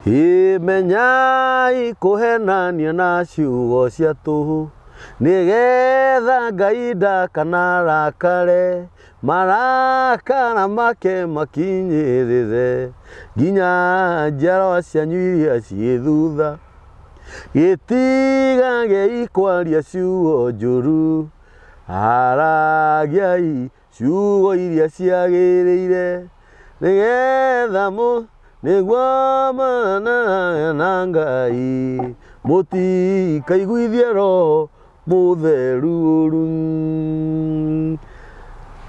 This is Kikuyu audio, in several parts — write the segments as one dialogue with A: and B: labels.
A: Ĩ menyai kũhenania na ciugo cia tũhũ, nĩgetha Ngai ndakanarakare, marakara make makinyĩrĩre nginya njiarwa cianyu iria ciĩ thutha. Gĩtigagei kwaria ciugo njũru, aragiai ciugo iria ciagĩrĩire nĩgetha mũ nĩguo mana na Ngai mũtikaiguithie roho mũtheru ũru.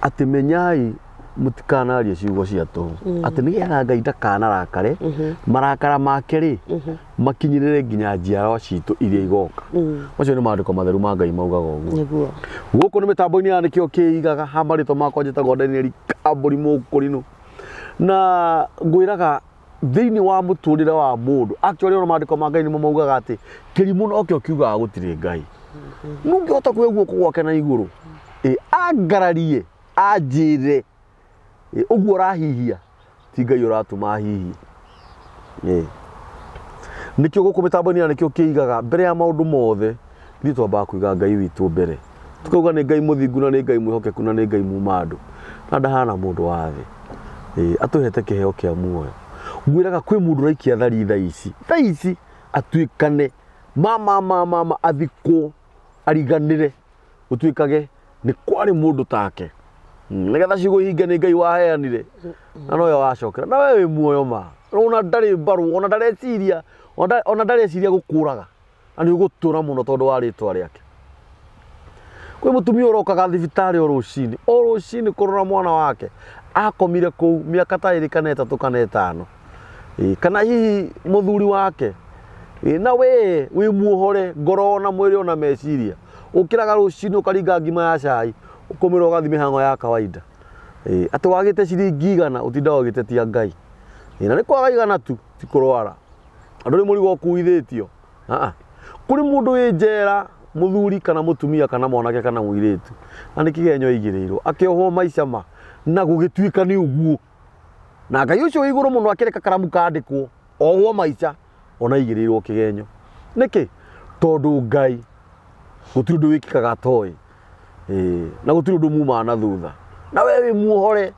A: Atĩ menyai mũtikanarie ciugo cia tũhũ atĩ nĩgetha Ngai ndakanarakare marakara make rĩ makinyĩrĩre nginya njiarwa citũ iria igoka. Macio nĩ maandĩko matheru ma Ngai maugaga ũguo.
B: Nĩguo.
A: Gũkũ nĩ mĩtambo-inĩ ya nĩkĩo kĩigaga ha marĩtwa makwa njĩtagwo Daniel Kambũri Mũkũrinũ. Na ngwĩraga thĩinĩ wa mũtũrĩre wa mũndũ, actually ona maandĩko ma Ngai nĩmo maugaga atĩ kĩrimũ nokĩo kiugaga gũtirĩ Ngai. Nũngĩhota kuoya guoko gwake na igũrũ, ĩ angararie, anjĩre Ĩ, ũguo ũrahihia ti Ngai ũratũma ahihie. Ĩ. Nĩkĩo gũkũ mĩtambo-inĩ ya nĩkĩo kĩigaga mbere ya maũndũ mothe ithuĩ twambaga kũiga Ngai witũ mbere. Tukauga nĩ Ngai mũthingu na nĩ Ngai mwĩhokeku na nĩ Ngai muma andũ na ndahana mũndũ wa thĩ. Ĩ, atũhete kĩheo kĩa muoyo. Ngwĩraga kwĩ mũndũ ũraikia thari thaa ici, thaa ici atuĩkane ma ma ma ma ma athikwo ariganĩre gũtuĩkage nĩ kwarĩ mũndũ take nĩgetha ciugo ihinge nĩ Ngai waheanire na nowe wacokera na we wĩ muoyo ma ona ndarĩ mbarũ ona ndareciria ona ndareciria gũkũraga na nĩ ũgũtũra mũno tondũ wa rĩtwa rĩake. Kwĩ mũtumia ũrokaga thibitarĩ o rũcinĩ o rũcinĩ kũrora mwana wake akomire kũu mĩaka ta ĩrĩ kana ĩtatũ kana ĩtano. Ĩ, kana hihi mũthuri wake Ĩ, na we wĩ muohore ngoro ona mwĩrĩ ona meciria ũkĩraga rũcinĩ ũkaringa ngima ya cai ũkomĩra ũgathiĩ mĩhang'o ya kawaida Ĩ, atĩ wagĩte ciringi igana ũtindaga ũgĩtetia Ngai Ĩ, na nĩ kwaga igana tu ti kũrwara andũ nĩ mũrigo ũkuithĩtio Aa, kũrĩ mũndũ wĩ njera mũthuri kana mũtumia kana mwanake kana mũirĩtu na nĩ kĩgenyo aigĩrĩirwo akĩohwo maica ma na gũgĩtuĩka nĩ ũguo Na Ngai ũcio wĩ igũrũ mũno akĩreka karamu kandĩkwo ohwo maica ona aigĩrĩirwo kĩgenyo. Nĩkĩ? Tondũ Ngai gũtirĩ ũndũ wĩkĩkaga atoĩ. Ĩĩ, na gũtirĩ ũndũ mumaga na thutha. Na we wĩ muohore.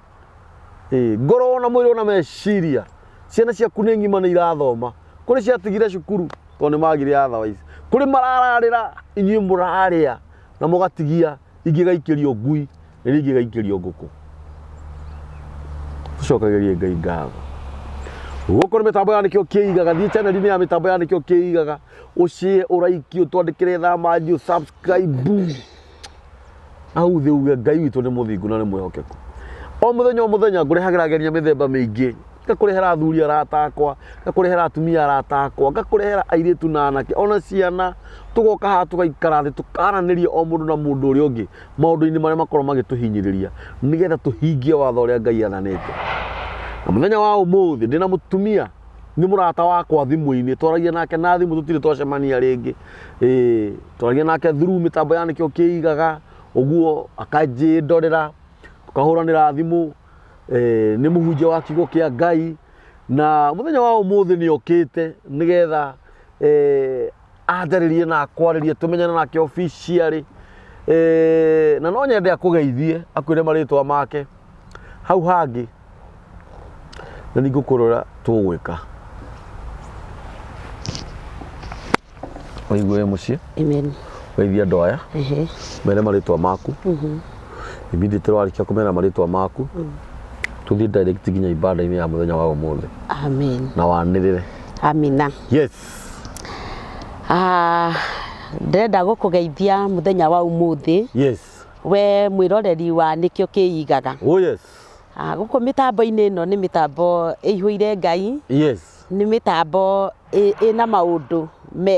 A: Ĩĩ, ngoro ona mwĩrĩ ona meciria. Ciana ciaku nĩ ng'ima nĩ irathoma. Kũrĩ ciatigire cukuru tondũ nĩ magire otherwise. Kũrĩ marararĩra inyuĩ mũrarĩa na mũgatigia ingĩ igaikĩrio ngui na iria ingĩ igaikĩrio ngũkũ. Tũcokagĩrie Ngai ngatho. Gũkũ nĩ mĩtambo ya nĩkĩo kĩigaga, thiĩ channel-inĩ ya mĩtambo ya nĩkĩo kĩigaga, ũshare, ũraiki, ũtwandĩkĩre thamanji, ũsubscribe. Hau thĩ uge Ngai witũ nĩ mũthingu na nĩ mwĩhokeku. O mũthenya o mũthenya ngũrehagĩra ageni a mĩthemba mĩingĩ ngakũrehera athuri arata akwa, ngakũrehera atumia arata akwa, ngakũrehera airĩtu na anake ona ciana, tũgoka haha tũgaikara thĩ tũkaranĩria o mũndũ na mũndũ ũrĩa ũngĩ maũndũ-inĩ marĩa makorwo magĩtũhinyĩrĩria nĩgetha tũhingie watho ũrĩa Ngai athanĩte. Na mũthenya wa ũmũthĩ ndĩna mũtumia nĩ mũrata wakwa thimũ-inĩ, twaragia nake na thimũ tũtirĩ twacemania rĩngĩ, ĩĩ twaragia nake through mĩtambo ya nĩkĩo kĩigaga ũguo akanjĩndorera, tũkahũranĩra thimũ. Nĩ mũhunjia wa kiugo kĩa Ngai, na mũthenya wa ũmũthĩ nĩ okĩte nĩgetha anjarĩrie na akwarĩrie tũmenyane nake officially. Na no nyende akũgeithie akwĩre marĩtwa make hau hangĩ na nĩ ngũkũrora tũgwĩka. Ũigue wĩ mũciĩ.
B: Amen.
A: Geithia andũ aya.
B: Ehe.
A: Mere marĩtwa maku. Immediately warĩkia kũmera marĩtwa maku. Tũthiĩ direct nginya ibada-inĩ ya mũthenya wa ũmũthĩ.
B: Amen.
A: Na wanĩrĩre.
B: Amina.
A: Yes.
B: Ah, ndĩrenda gũkũgeithia mũthenya wa ũmũthĩ.
A: Yes.
B: We mwĩroreri wa nĩkĩo kĩigaga.
A: Oh yes.
B: Ah, gũkũ mĩtambo-inĩ ĩno nĩ mĩtambo ĩihũire Ngai.
A: Yes.
B: Nĩ mĩtambo ĩna maũndũ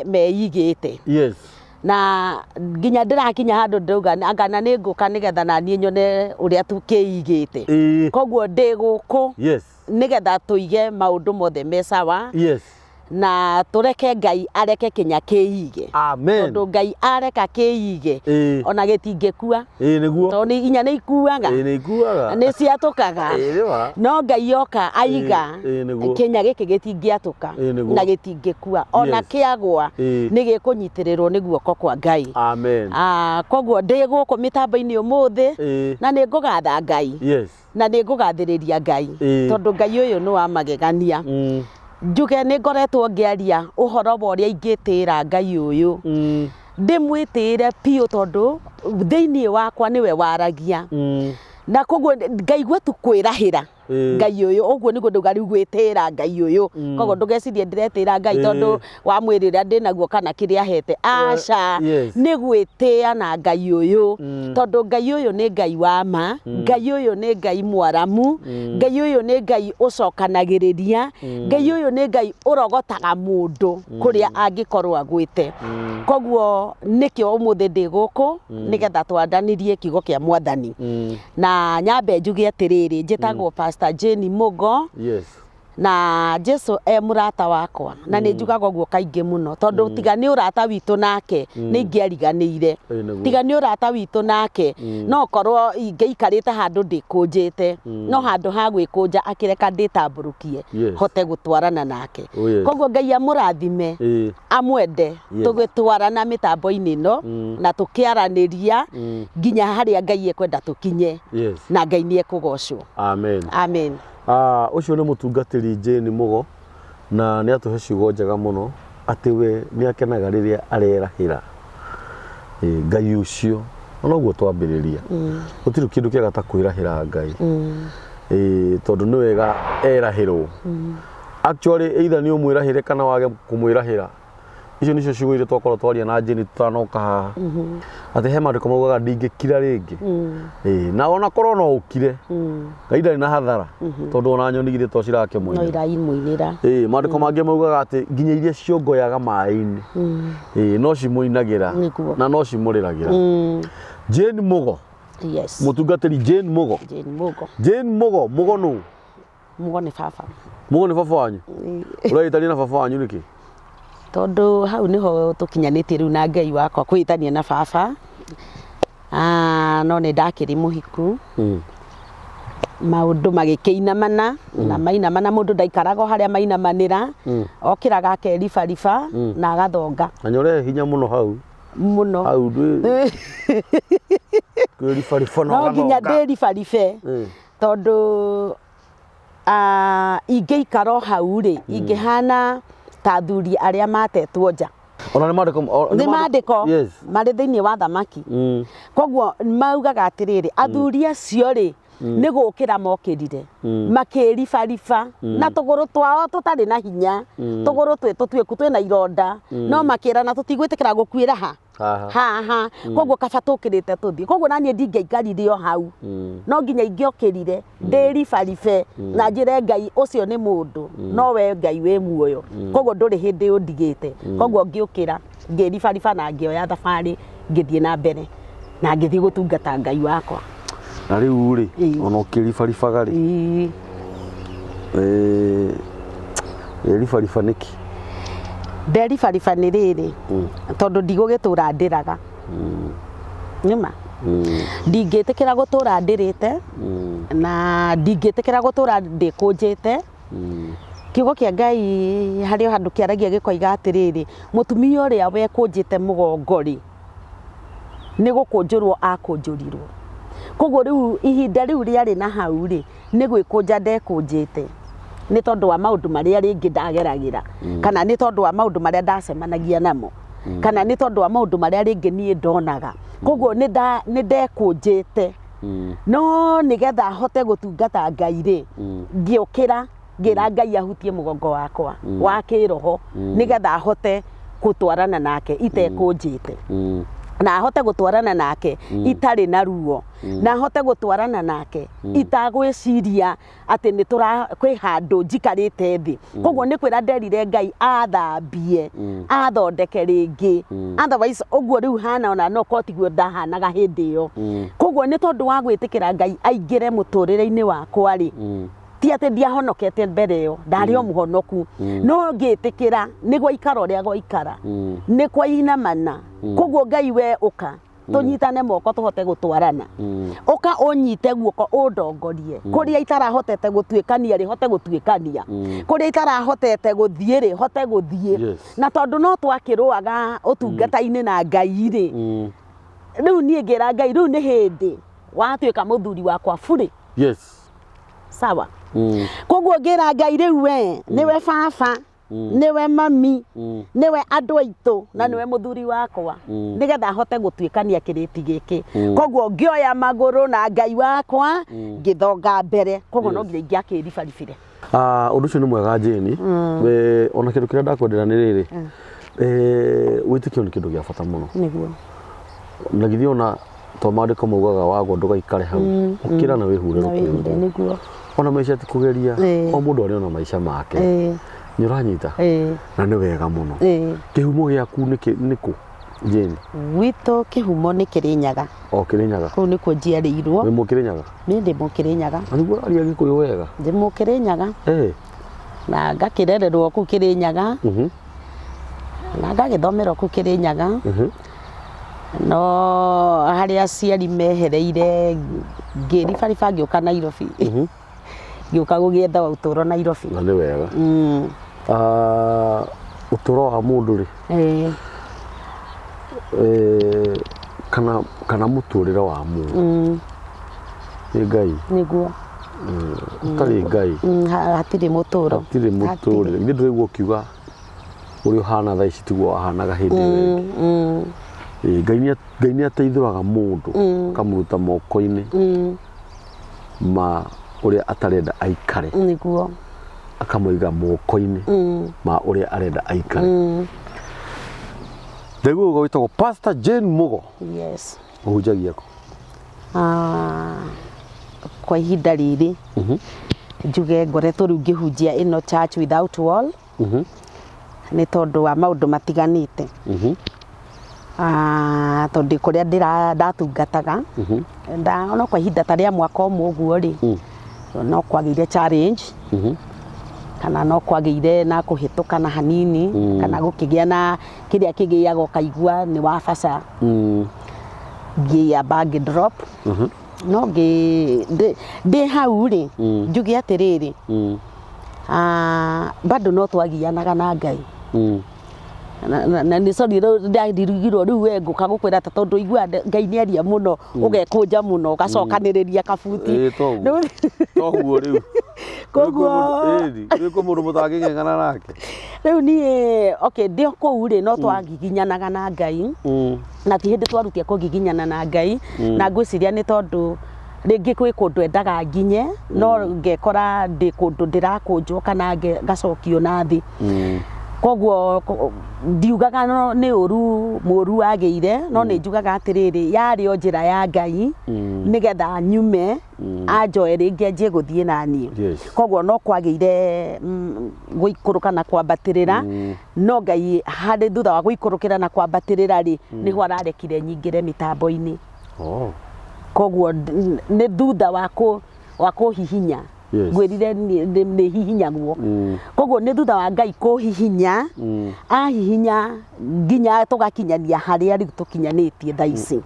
B: meigĩte.
A: Yes.
B: Na nginya ndĩrakinya handũ ndĩrauga anga na nĩ ngũka nĩgetha naniĩ nyone ũrĩa kĩigĩte.
A: Ĩĩ.
B: Koguo ndĩ gũkũ
A: Yes.
B: nĩgetha tũige maũndũ mothe me sawa.
A: Yes.
B: Na tũreke Ngai areke kĩnya kĩige.
A: Amen.
B: Tondũ Ngai areka kĩige ona gĩtingĩkua.
A: Ĩĩ nĩguo.
B: Tondũ inya nĩ ikuaga.
A: Ĩĩ nĩ ikuaga.
B: Nĩ ciatũkaga.
A: Ĩĩ nĩ ma.
B: No Ngai oka aiga
A: Ĩĩ nĩguo.
B: kĩnya gĩkĩ gĩtingĩatũka
A: Ĩĩ nĩguo.
B: na gĩtingĩkua. Ona kĩagwa nĩ gĩkũnyitĩrĩrwo nĩ guoko kwa Ngai.
A: Amen.
B: Ah, koguo ndĩ gũkũ mĩtambo-inĩ ũmũthĩ na nĩ ngũgatha Ngai na nĩ ngũgathĩrĩria Ngai tondũ Ngai ũyũ nĩ wa magegania. Njuge nĩ ngoretwo ngĩaria ũhoro wa ũrĩa ingĩtĩĩra Ngai ũyũ. Ndĩmwĩtĩĩre biũ tondũ thĩinĩ wakwa nĩwe waragia. Na koguo ngaigua tu kwĩrahĩra Ngai ũyũ, ũguo nĩguo ndauga rĩu gwĩtĩĩra Ngai ũyũ. Koguo ndũgecirie ndĩretĩĩra Ngai tondũ wa mwĩrĩ ũrĩa ndĩnaguo kana kĩrĩa ahete. Aca, nĩ gwĩtĩĩa na Ngai ũyũ. Tondũ Ngai ũyũ nĩ Ngai wa ma, Ngai ũyũ nĩ Ngai mwaramu, Ngai ũyũ nĩ Ngai ũcokanagĩrĩria, Ngai ũyũ nĩ Ngai ũrogotaga mũndũ kũrĩa angĩkorwo agwĩte. Koguo nĩkĩo ũmũthĩ ndĩ gũkũ nĩgetha twandanĩrie kiugo kĩa Mwathani. Na nyambe njuge atĩrĩrĩ, njĩtagwo Pastor Jane Mũgo. Na Jesu e mũrata wakwa na nĩ njugaga ũguo kaingĩ mũno tondũ tiga nĩ ũrata witũ nake nĩ ingĩariganĩire.
A: Ĩĩ nĩguo.
B: Tiga nĩ ũrata witũ nake no korwo ingĩikarĩte handũ ndĩkũnjĩte, no handũ ha gwĩkũnja akĩreka ndĩtambũrũkie hote gũtwarana nake.
A: Oh, yes.
B: Koguo Ngai amũrathime, amwende, tũgĩtwarana mĩtambo-inĩ ĩno na tũkĩaranĩria nginya harĩa Ngai ekwenda tũkinye. Na Ngai nĩ ekũgocwo.
A: Amen.
B: Amen.
A: Ah, ũcio nĩ mũtungatĩri Jane Mũgo na nĩ atũhe ciugo njega mũno atĩ we nĩ akenaga rĩrĩa arerahĩra Ngai ũcio na noguo twambĩrĩria. Gũtirĩ kĩndũ kĩega ta kwĩrahĩra Ngai. Tondũ nĩ wega erahĩrwo. Actually either nĩ ũmwĩrahĩre kana wage kũmwĩrahĩra. Icio nĩcio ciugo iria twakorwo twaria na Jane tũtanoka haha. Atĩ he maandĩko maugaga ndingĩkira rĩngĩ. Ĩĩ, na ona korwo no ũkire, Ngai ndarĩ na hathara tondũ ona nyoni githĩ to
B: No
A: cirakĩmũinĩra.
B: iraimũinĩra.
A: Ĩĩ, maandĩko mangĩ maugaga atĩ nginya iria ciongoyaga maĩ-inĩ ĩĩ, no cimũinagĩra
B: Nĩguo.
A: na no cimũrĩragĩra. Jane Mũgo, mũtungatĩri Jane Mũgo.
B: Jane Mũgo.
A: Jane Mũgo, Mũgo nũ?
B: Mũgo nĩ baba.
A: Mũgo nĩ baba wanyu? Ũreĩtania na baba wanyu nĩkĩ?
B: Tondũ hau nĩho tũkinyanĩtie rĩu na Ngai wakwa kwĩtania na baba. Ah, no nĩ ndakĩrĩ mũhiku. Maũndũ magĩkĩinamana na mainamana mũndũ ndaikaraga o harĩa mainamanĩra. Okĩraga akeribariba na agathonga.
A: Na nyore hinya mũno hau.
B: Mũno.
A: Hau ndwĩ kwĩribariba na
B: No nginya
A: ũgathonga.
B: ndĩribaribe. Tondũ ingĩikara o hau rĩ, ingĩhana ta athuri arĩa matetwo nja.
A: Ona nĩ maandĩko
B: Nĩ maandĩko marĩ thĩinĩ wa thamaki. Koguo maugaga atĩrĩrĩ, athuri acio rĩ, nĩ gũkĩra mokĩrire, makĩribariba na tũgũrũ twao tũtarĩ na hinya, tũgũrũ twĩ tũtuĩku twĩna ironda, no makĩrana tũtigwĩtĩkĩra gũkuĩra ha haha. Koguo kaba tũkĩrĩte tũthiĩ. Koguo naniĩ ndingĩaikarire o hau, no nginya ingĩokĩrire ndĩribaribe na njĩre Ngai ũcio nĩ mũndũ, no we Ngai wĩ muoyo, koguo ndũrĩ hĩndĩ ũndigĩte. Koguo ngĩũkĩra ngĩribariba na ngĩoya thabarĩ ngĩthiĩ na mbere na ngĩthiĩ gũtungata Ngai wakwa.
A: Na rĩu rĩ, ona ũkĩribaribaga rĩ, ribariba nĩkĩ?
B: Nderibariba nĩ rĩrĩ, tondũ ndigũgĩtũra ndĩraga. Nĩma ndingĩtĩkĩra gũtũra ndĩrĩte na ndingĩtĩkĩra gũtũra ndĩkũnjĩte. Kiugo kĩa Ngai harĩ o handũ kĩaragia gĩkoiga atĩrĩrĩ, mũtumia ũrĩa wekũnjĩte mũgongo rĩ, nĩ gũkũnjũrwo akũnjũrirwo. Koguo rĩu ihinda rĩu rĩarĩ na hau rĩ, nĩ gwĩkũnja ndekũnjĩte nĩ tondũ wa maũndũ marĩa rĩngĩ ndageragĩra, kana nĩ tondũ wa maũndũ marĩa ndacemanagia namo, kana nĩ tondũ wa maũndũ marĩa rĩngĩ niĩ ndonaga. Koguo nĩ ndekũnjĩte. No nĩgetha hote gũtungata Ngai rĩ, ngĩũkĩra ngĩra Ngai ahutie mũgongo wakwa wa kĩroho nĩgetha hote gũtwarana nake itekũnjĩte, na hote gũtwarana nake itarĩ na ruo, na hote gũtwarana nake itagwĩciria atĩ nĩ tũra kwĩ handũ njikarĩte thĩ. Koguo nĩ kwĩra nderire Ngai athambie, athondeke rĩngĩ, otherwise ũguo rĩu hana ona no korwo tiguo ndahanaga hĩndĩ ĩyo. Koguo nĩ tondũ wa gwĩtĩkĩra Ngai aingĩre mũtũrĩre-inĩ wakwa rĩ, Ti atĩ ndiahonokete mbere ĩyo, ndarĩ o mũhonoku, no ngĩtĩkĩra nĩ gwaikara ũrĩa gwaikara, nĩ kwainamana. Koguo Ngai we ũka tũnyitane moko tũhote gũtwarana, ũka ũnyite guoko ũndongorie kũrĩa itarahotete gũtuĩkania rĩ hote gũtuĩkania, kũrĩa itarahotete gũthiĩ rĩ hote gũthiĩ. Na tondũ no twakĩrũaga ũtungata-inĩ na Ngai rĩ, rĩu niĩ ngĩra Ngai rĩu nĩ hĩndĩ watuĩka mũthuri wakwa burĩ. Sawa. Koguo ngĩra Ngai rĩu we nĩwe baba, nĩwe mami, nĩwe andũ aitũ na nĩwe mũthuri wakwa, nĩgetha hote gũtuĩkania kĩrĩti gĩkĩ. Koguo ngĩoya magũrũ na Ngai wakwa ngĩthonga mbere, koguo no nginya ingĩakĩribaribire.
A: Ah, ũndũ ũcio nĩ mwega Jane. Ona kĩndũ kĩrĩa ndakwendera nĩ rĩrĩ, wĩtĩkio nĩ kĩndũ gĩa bata mũno.
B: Nĩguo.
A: Na githĩ ona to maandĩko maugaga wagwa ndũgaikare hau, ũkĩra na wĩhure
B: Na wĩhure.
A: rũkũngũ.
B: Nĩguo.
A: Ona maica ti kũgeria, o mũndũ arĩ ona maica make. Nĩ ũranyita? Na nĩ wega mũno. Kĩhumo gĩaku nĩ kũ Jane?
B: Gwitũ kĩhumo nĩ Kĩrĩnyaga.
A: O Kĩrĩnyaga?
B: Kũu nĩkuo njiarĩirwo.
A: Wĩ Mũkĩrĩnyaga?
B: Niĩ ndĩ Mũkĩrĩnyaga.
A: Na nĩguo ũraria Gĩkũyũ wega?
B: Ndĩ Mũkĩrĩnyaga. Na ngakĩrererwo kũu Kĩrĩnyaga. Na ngagĩthomera kũu Kĩrĩnyaga. No harĩa aciari mehereire ngĩribariba ngĩũka Nairobi. Ngĩũka gũgĩetha ũtũũro Nairobi.
A: Na nĩ wega. Ah, ũtũũro wa mũndũ rĩ, kana mũtũrĩre wa mũndũ nĩ Ngai.
B: Nĩguo.
A: Ũtarĩ Ngai
B: Hatirĩ mũtũũro.
A: Hatirĩ mũtũrĩre. Githĩ ndũraigua ũkiuga ũrĩa ũhana thaa ici tiguo wahanaga hĩndĩ ĩyo ĩngĩ? Ĩĩ, Ngai nĩ ateithũraga mũndũ akamũruta moko-inĩ ma ũrĩa atarenda aikare.
B: Nĩguo.
A: Akamũiga moko-inĩ ma ũrĩa arenda aikare. Ndaigua ũguo wĩtagwo Pastor Jane Mugo.
B: Yes.
A: Ũhunjagia kũ?
B: Ah, kwa ihinda rĩrĩ njuge ngoretwo rĩu ngĩhunjia ĩno Church Without Wall nĩ tondũ wa maũndũ matiganĩte. Ah, tondũ kũrĩa ndatungataga no kwa ihinda ta rĩa mwaka ũmwe ũguo rĩ, no kwagĩire challenge kana no kwagĩire na kũhĩtũkana hanini kana gũkĩgĩa na kĩrĩa kĩgĩaga ũkaigua nĩ wabaca. Ngĩamba ngĩ drop no ndĩ hau rĩ, njuge atĩrĩrĩ, ah, bado no twagianaga na Ngai. Na nĩ sorry rĩu ndarigirwo rĩu we ngũka gũkwĩra ta tondũ igua Ngai nĩ aria mũno ũgekũnja mũno ũgacokanĩrĩria kabuti.
A: Ĩĩ, toguo. Toguo rĩu.
B: Koguo
A: Ĩni, gwĩ mũndũ mũtangĩng'eng'ana nake.
B: Rĩu niĩ okay ndĩ o kũu rĩ, no twagiginyanaga na Ngai na ti hĩndĩ twarutia kũgiginyana na Ngai. Na ngwĩciria nĩ tondũ rĩngĩ kwĩ kũndũ endaga nginye no ngekora ndĩ kũndũ ndĩrakũnjwo kana ngacokio na thĩ. Koguo ndiugaga no nĩ ũru mũru wagĩire, no nĩ njugaga atĩrĩrĩ, yarĩ o njĩra ya Ngai nĩgetha nyume anjoe rĩngĩ anjie gũthiĩ na niĩ. Koguo no kwagĩire gũikũrũka na kwambatĩrĩra, no Ngai harĩ thutha wa gũikũrũkĩra na kwambatĩrĩra rĩ, nĩho ararekire nyingĩre mĩtambo-inĩ. Koguo nĩ thutha wa kũhihinya. Ngwĩrire nĩ hihinyagwo. Koguo nĩ thutha wa Ngai kũhihinya, ahihinya nginya tũgakinyania harĩa rĩu tũkinyanĩtie thaa ici.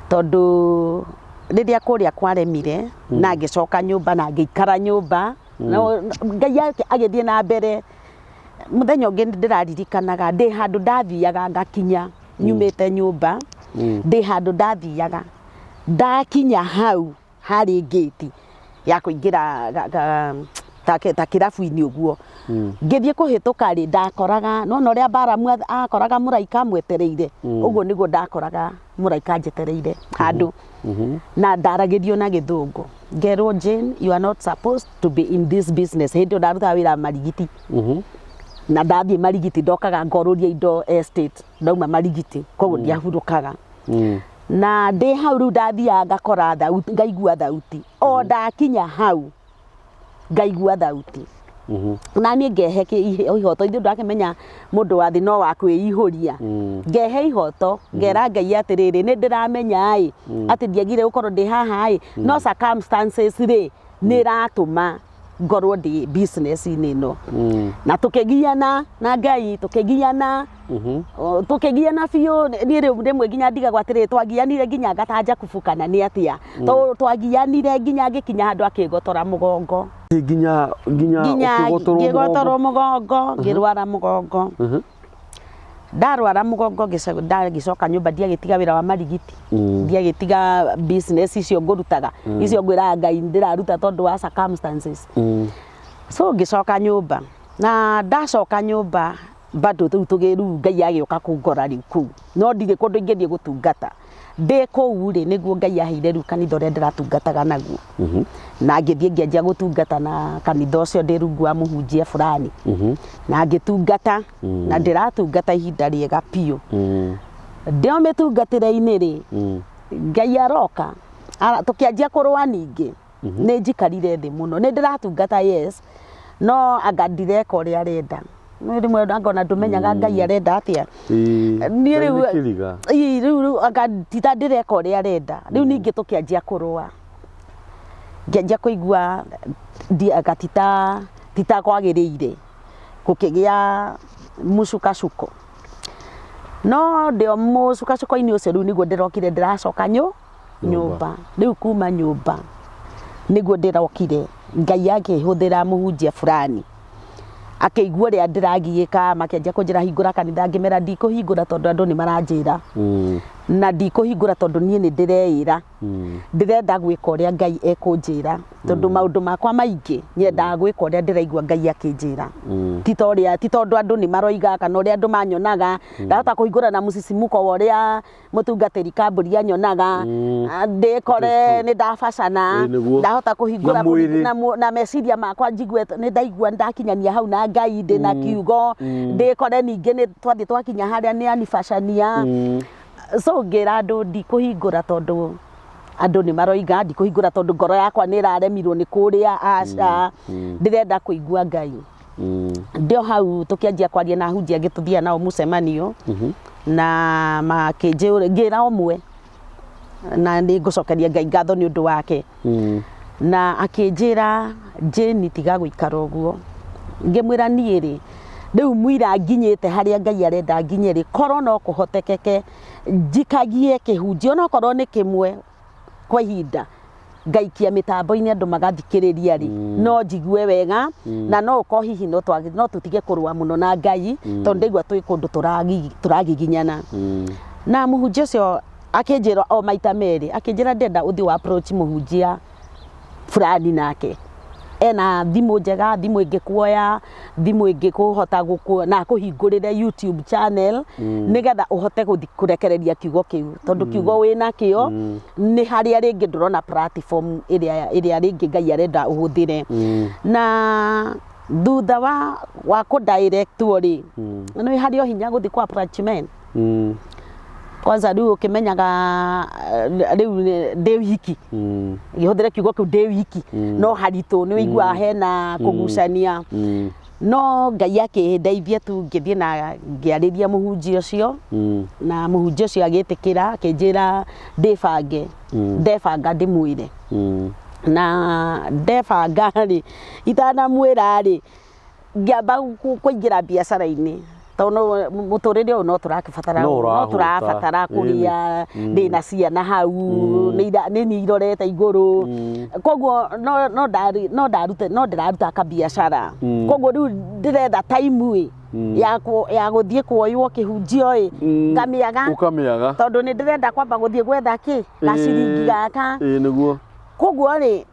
B: Tondũ rĩrĩa kũrĩa kwaremire na ngĩcoka nyũmba na ngĩikara nyũmba, no Ngai agĩthiĩ na mbere. Mũthenya ũngĩ ndĩraririkanaga ndĩ handũ ndathiaga ngakinya nyumĩte nyũmba, ndĩ handũ ndathiaga ndakinya hau harĩ ngĩti ya kũingĩra ta kĩrabu-inĩ ũguo, ngĩthiĩ kũhĩtũka rĩ, ndakoraga nĩwona ũrĩa Balamu akoraga mũraika amwetereire, ũguo nĩguo ndakoraga mũraika anjetereire handũ, na ndaragĩrio na Gĩthũngũ ngerwo, "Jane, you are not supposed to be in this business." Hĩndĩ ĩyo ndarutaga wĩra Marigiti na ndathiĩ Marigiti ndokaga ngorũria indo estate, ndauma Marigiti koguo ndiahurũkaga. Na ndĩ hau rĩu ndathiaga ngakora thauti, ngaigua thauti o ndakinya hau ngaigua thauti na niĩ ngehe ihoto. Ithuĩ ndakĩmenya mũndũ wa thĩ no wa kwĩihũria. Ngehe ihoto ngera Ngai atĩrĩrĩ, nĩ ndĩramenya ĩ atĩ ndiagire gũkorwo ndĩ haha ĩ, no circumstances rĩ nĩ ĩratũma. Ngorwo ndĩ business-inĩ ĩno. Na tũkĩgiana na Ngai, tũkĩgiana, tũkĩgiana biũ. Niĩ rĩu rĩmwe nginya ndigagwo atĩrĩrĩ, twagianire nginya ngatanja kubu kana nĩ atĩa, tondũ twagianire nginya ngĩkinya handũ akĩgotora mũgongo.
A: Nginya nginya
B: Nginya
A: ũkĩgotorwo?
B: Ngĩgotorwo mũgongo, ngĩrwara mũgongo. Ndarwara mũgongo, ndagĩcoka nyũmba, ndiagĩtiga wĩra wa marigiti, ndiagĩtiga business icio ngũrutaga, icio ngwĩraga Ngai ndĩraruta tondũ wa circumstances. So ngĩcoka nyũmba, na ndacoka nyũmba bado rĩu tũgĩ rĩu Ngai agĩũka kũngora rĩu kũu, no ndirĩ kũndũ ingĩthiĩ gũtungata. Ndĩ kũu rĩ, nĩguo Ngai aheire rĩu kanitha ũrĩa ndĩratungataga naguo, na ngĩthiĩ ngĩanjia gũtungata na kanitha ũcio ndĩ rungu wa mũhunjia fulani, na ngĩtungata na ndĩratungata ihinda rĩega biũ. Ndĩ o mĩtungatĩre-inĩ rĩ, Ngai aroka. Tũkĩanjia kũrũa ningĩ. Nĩ njikarire thĩ mũno, nĩ ndĩratungata, yes, no anga ndireka ũrĩa arenda. Nĩ rĩmwe anga ona ndũmenyaga Ngai arenda atĩa. Niĩ
A: Ngai
B: rĩu
A: nĩ kĩriga.
B: Ii, rĩu anga tita ndĩreka ũrĩa arenda. Rĩu ningĩ tũkĩanjia kũrũa, ngĩanjia kũigua anga tita kwagĩrĩire, gũkĩgĩa mũcukacuko. No ndĩ o mũcukacuko-inĩ ũcio, rĩu nĩguo ndĩrokire ndĩracoka nyũmba. Rĩu kuma nyũmba nĩguo ndĩrokire Ngai akĩhũthĩra mũhunjia fulani, akĩigua ũrĩa ndĩragiĩka, makĩanjia kũnjĩra hingũra kanitha. Ngĩmera ndikũhingũra tondũ andũ nĩ maranjĩra, na ndikũhingũra tondũ niĩ nĩ ndĩreĩra ndĩrenda gwĩka ũrĩa Ngai ekũnjĩra, tondũ maũndũ makwa maingĩ nyendaga gwĩka ũrĩa ndĩraigua Ngai akĩnjĩra, ti ta ũrĩa, ti tondũ andũ nĩ maroiga kana ũrĩa andũ manyonaga. Ndahota kũhingũra na mũcicimuko wa ũrĩa mũtungatĩri Kambũri anyonaga, ndĩkore nĩ ndabacana.
A: Ĩĩ, nĩguo.
B: Ndahota kũhingũra
A: Na mwĩrĩ.
B: na meciria makwa njigue nĩ ndaigua nĩ ndakinyania hau na Ngai, ndĩ na kiugo, ndĩkore ningĩ nĩ twathiĩ twakinya harĩa nĩ anibacania. So ngĩra andũ ndikũhingũra tondũ andũ nĩ maroiga, ndikũhingũra tondũ ngoro yakwa nĩ ĩraremirwo nĩ kũrĩa, aca, ndĩrenda kũigua Ngai. Ndĩ o hau tũkĩanjia kwaria na ahunjia angĩ tũthiaga nao mũcemanio, na makĩnjĩra, ngĩra ũmwe, na nĩ ngũcokeria Ngai ngatho nĩ ũndũ wake, na akĩnjĩra, "Jane, tiga gũikara ũguo." Ngĩmwĩra, "Niĩ rĩ, rĩu mũira nginyĩte harĩa Ngai arenda nginye rĩ, korwo no kũhotekeke njikagie kĩhunjio onokorwo nĩ kĩmwe kwa ihinda, ngaikia mĩtambo-inĩ andũ magathikĩrĩria rĩ, no njigue wega, na no ũkorwo hihi no tũtige kũrũa mũno na Ngai, tondũ ndaigua twĩ kũndũ tũragiginyana." Na mũhunjia ũcio akĩnjĩra o maita merĩ, akĩnjĩra ndĩrenda ũthiĩ wa approach mũhunjia fulani, nake ena thimũ njega, thimũ ĩngĩkuoya, thimũ ĩngĩkũhota gũkũ na akũhingũrĩre YouTube channel, nĩgetha ũhote gũthi kũrekereria kiugo kĩu, tondũ kiugo wĩna kĩo nĩ harĩa rĩngĩ ndũrona platform ĩrĩa rĩngĩ Ngai arenda ũhũthĩre. Na thutha wa kũ directwo rĩ, nĩ harĩ o hinya gũthiĩ kũ approach men. Kwanza rĩu ũkĩmenyaga rĩu ndĩ wiki, ngĩhũthĩra kiugo kĩu ndĩ wiki, no haritũ, nĩ ũiguaga hena kũgucania. No Ngai akĩndeithia tu, ngĩthiĩ na ngĩarĩria mũhunjia ũcio, na mũhunjia ũcio agĩtĩkĩra, akĩnjĩra ndĩbange, ndebanga ndĩmwĩre. Na ndebanga rĩ, itanamwĩra rĩ, ngĩamba kũingĩra biacara-inĩ, tondũ mũtũrĩre ũyũ no tũrakĩbatara,
A: No
B: no
A: ũrahũta.
B: tũrabatara kũrĩa, ndĩna ciana hau, nĩ niĩ irorete igũrũ, koguo no ndĩraruta kabiacara. Koguo rĩu ndĩretha time ĩ ya gũthiĩ kuoywo kĩhunjio ĩ, ngamĩaga.
A: Ũkamĩaga.
B: Tondũ nĩ ndĩrenda kwamba gũthiĩ gwetha kĩ gaciringi gaka.
A: Ĩĩ nĩguo.
B: Koguo rĩ,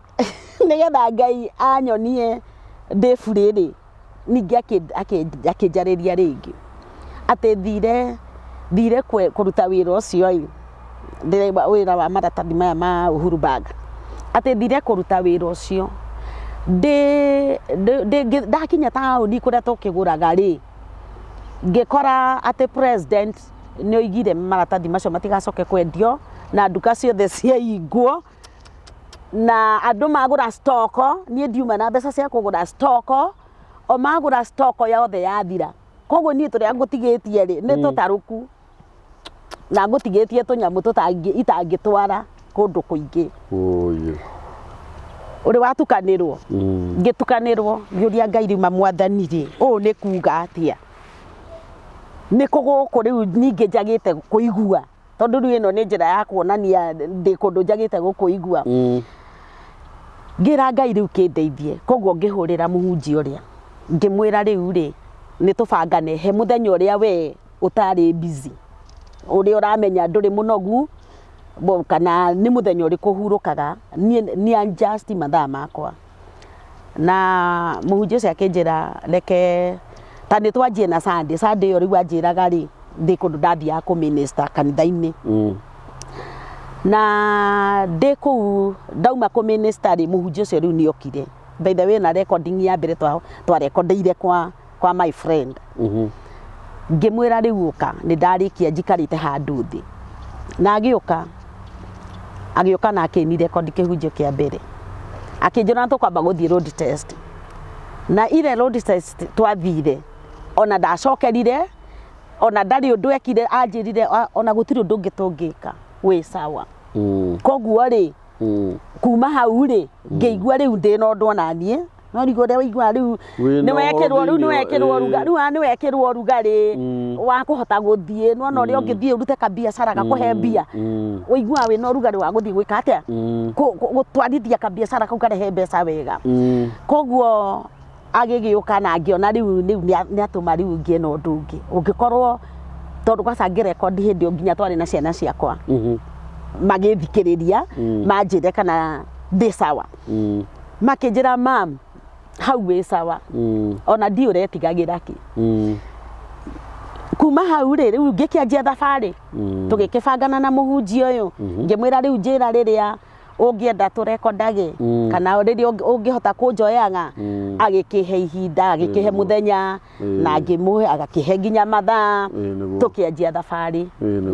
B: nĩgetha Ngai anyonie ndĩ burĩ rĩ, ningĩ akĩnjarĩria rĩngĩ atĩ thire kũruta wĩra ũcio ĩ, wĩra wa maratathi maya ma Uhuru Bag, atĩ thire kũruta wĩra ũcio ndĩ ndakinya taũni kũrĩa tũkĩgũraga rĩ, ngĩkora atĩ president nĩ oigire maratathi macio matigacoke kwendio, na nduka ciothe ciahingwo, na andũ magũra stock, niĩ ndiuma na mbeca cia kũgũra stock, o magũra stock yothe yathira. Koguo niĩ tũrĩa ngũtigĩtie rĩ, nĩ tũtarũku, na ngũtigĩtie tũnyamũ itangĩtwara kũndũ kũingĩ.
A: Ũyũ.
B: Ũrĩ watukanĩrwo? Ngĩtukanĩrwo, ngĩũria Ngai rĩu ma mwathani rĩ, ũũ nĩ kuga atĩa? Nĩ kũ gũkũ rĩu ningĩ njagĩte kũigua? Tondũ rĩu ĩno nĩ njĩra ya kuonania ndĩ kũndũ njagĩte gũkũigua. Ngĩra Ngai rĩu kĩndeithie. Koguo ngĩhũrĩra mũhunjia ũrĩa, ngĩmwĩra rĩu rĩ, nĩ tũbangane he mũthenya ũrĩa we ũtarĩ busy, ũrĩa ũramenya ndũrĩ mũnogu, kana nĩ mũthenya ũrĩkũ ũhurũkaga, niĩ nĩ adjust mathaa makwa. Na mũhunjia ũcio akĩnjĩra reke ta nĩ twanjie na Sunday, Sunday ĩyo rĩu anjĩraga rĩ, ndĩ kũndũ ndathiaga kũ minister kanitha-inĩ. Na ndĩ kũu ndauma kũ minister rĩ, mũhunjia ũcio rĩu nĩ okire. By the way na recording ya mbere twarekondeire kwa my friend. Ngĩmwĩra rĩu ũka, nĩ ndarĩkia njikarĩte handũ thĩ. Na agĩũka, agĩũka na akĩni record kĩhunjio kĩa mbere. Akĩnjĩra tũkwamba gũthiĩ road test. Na ile road test twathire, ona ndacokerire, ona ndarĩ ũndũ ekire, anjĩrire ona gũtirĩ ũndũ ũngĩ tũngĩka, wĩ sawa. Koguo rĩ, kuma hau rĩ, ngĩigua rĩu ndĩna ũndũ ona niĩ, no rĩu ũrĩa ũiguaga rĩu
A: Wĩna
B: nĩ wekĩrwo rĩu nĩ
A: ũhoro
B: wekĩrwo
A: thĩinĩ,
B: ruga rĩu nĩ wekĩrwo rugarĩ wa kũhota gũthiĩ, nĩwona ũrĩa ũngĩthiĩ ũrute kabiacara gakũhe mbia, ũiguaga wĩna ũrugarĩ wa gũthiĩ gwĩka atĩa, gũtwarithia kabiacara kau karehe mbeca wega. Koguo agĩgĩũka na ngĩona rĩu rĩu nĩ atũma rĩu ngĩe na ũndũ ũngĩ ũngĩkorwo, tondũ kwaca ngĩrekondi hĩndĩ ĩyo nginya twarĩ na ciana ciakwa magĩthikĩrĩria, manjĩre kana ndĩ sawa. Makĩnjĩra mam, hau wĩ sawa, ona ndiũ ũretigagĩra kĩ. Kuma hau rĩ, rĩu ngĩkĩanjia thabarĩ, tũgĩkĩbangana na mũhunjia ũyũ, ngĩmwĩra rĩu njĩra rĩrĩa ũngĩenda tũrekondage, kana rĩrĩa ũngĩhota kũnjoyaga. Agĩkĩhe ihinda, agĩkĩhe mũthenya, na ngĩmũhe, agakĩhe nginya mathaa, tũkĩanjia thabarĩ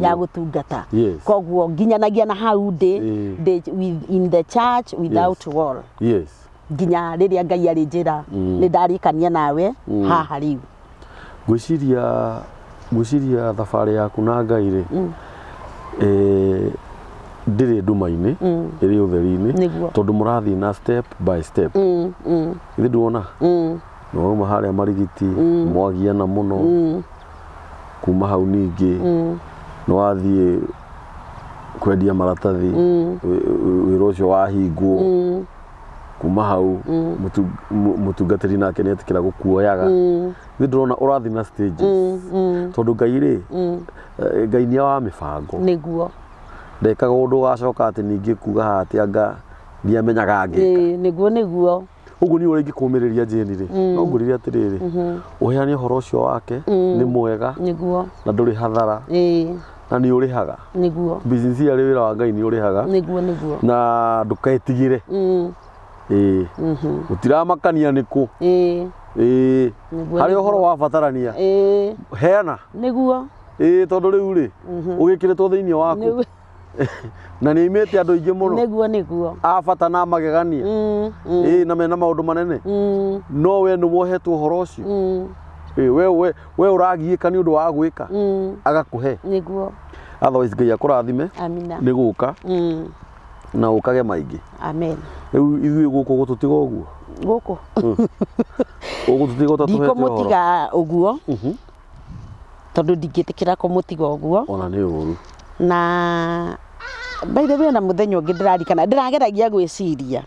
B: ya gũtungata. Koguo nginyanagia na hau ndĩ ndĩ in the church without wall. Nginya rĩrĩa Ngai arĩnjĩra nĩ ndarĩkania nawe haha rĩu.
A: Ngwĩciria thabarĩ yaku na Ngai rĩ, ndĩrĩ nduma-inĩ, ĩrĩ ũtheri-inĩ, tondũ mũrathiĩ na step by step. Githĩ nduona? Nĩ wauma harĩa Marigiti, mwagiana mũno, kuma hau ningĩ nĩ wathiĩ kwendia maratathi, wĩra ũcio wahingwo, kuma hau mũtungatĩri nake nĩ etĩkĩra gũkuoyaga. Nĩ ndĩrona ũrathiĩ na stages, tondũ Ngai rĩ, Ngai nĩ wa mĩbango. Ndekaga ũndũ ũgacoka atĩ ningĩ kuga haha atĩ anga ndiamenyaga ngĩka.
B: Nĩguo nĩguo.
A: Ũguo nĩ ũrĩa ingĩkũmĩrĩria Jane rĩ, no ngwĩrire atĩrĩrĩ, ũheane ũhoro ũcio wake nĩ mwega na ndũrĩ hathara na nĩ ũrĩhaga. Business yarĩ wĩra wa Ngai nĩ ũrĩhaga.
B: Nĩguo nĩguo.
A: Na ndũketigĩre. Ĩĩ. Gũtiramakania nĩ kũ. Ĩĩ. Harĩa ũhoro wabatarania. Heana. Ĩĩ tondũ rĩu rĩ, ũgĩkĩrĩtwo thĩinĩ waku. Na nĩ aimĩte andũ aingĩ mũno.
B: Nĩguo nĩguo.
A: A bata na magegania. Ĩĩ na mena maũndũ manene. No we nĩ wohetwo ũhoro ũcio. Ĩĩ we ũragiĩka nĩ ũndũ wa gwĩka. Agakũhe.
B: Nĩguo.
A: Otherwise Ngai akũrathime.
B: Amina.
A: Nĩ gũka. Na ũkage maingĩ.
B: Amen.
A: Rĩu ithuĩ gũkũ gũtũtiga ũguo.
B: Gũkũ.
A: Ũgũtũtiga ũtatũhete ũhoro.
B: Ndikũmũtiga ũguo. Tondũ ndingĩtĩkĩra kũmũtiga ũguo.
A: Ona nĩ ũru.
B: Na by the way ona mũthenya ũngĩ ndĩrarikana ndĩrageragia gwĩciria.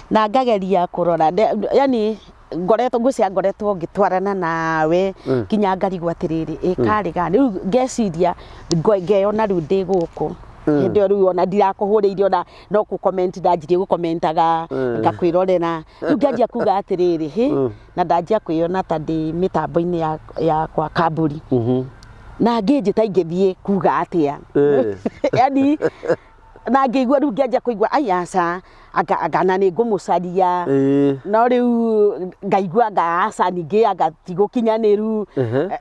B: Na ngageria kũrora yani ngoretwo ngwĩciria ngoretwo ngĩtwarana nawe nginya ngarigwo atĩrĩrĩ ĩ karĩ gani rĩu ngeciria ngeyona rĩu ndĩ gũkũ. Hĩndĩ ĩyo rĩu ona ndirakũhũrĩire ona no kũ comment ndanjirie gũ commentaga ngakwĩrorera rĩu nganjia kuga atĩrĩrĩ hĩ na ndanjia kwĩyona ta ndĩ mĩtambo-inĩ ya kwa kamburi. Na ngĩnjĩta ingĩthiĩ kuga atĩa. Yani na ngĩigua rĩu ngĩanjia kũigua ai aca anga na nĩ ngũmũcaria. No rĩu ngaigua anga aca ningĩ anga ti gũkinyanĩru.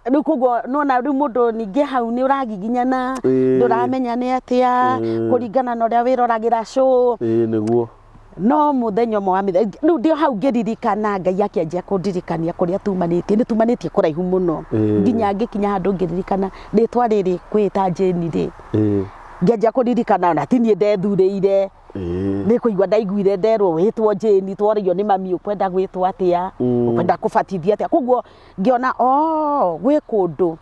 B: Rĩu koguo nĩwona rĩu mũndũ ningĩ hau nĩ ũragiginyana, ndũramenya nĩ atĩa kũringana na ũrĩa wĩroragĩra show.
A: Ĩĩ nĩguo.
B: No mũthenya ũmwe wa mĩthenya rĩu ndĩ o hau ngĩririkana Ngai akĩanjia kũndirikania kũrĩa tumanĩtie, nĩ tumanĩtie kũraihu mũno nginya ngĩkinya handũ ngĩririkana rĩtwa rĩrĩ kwĩĩta Jane rĩ, ngĩanjia kũririkana ona ti niĩ ndethurĩire. Nĩ kũigua ndaiguire nderwo wĩtwo Jane, tworio nĩ mami ũkwenda gwĩtwo atĩa, ũkwenda kũbatithio atĩa. Koguo ngĩona oh, gwĩ kũndũ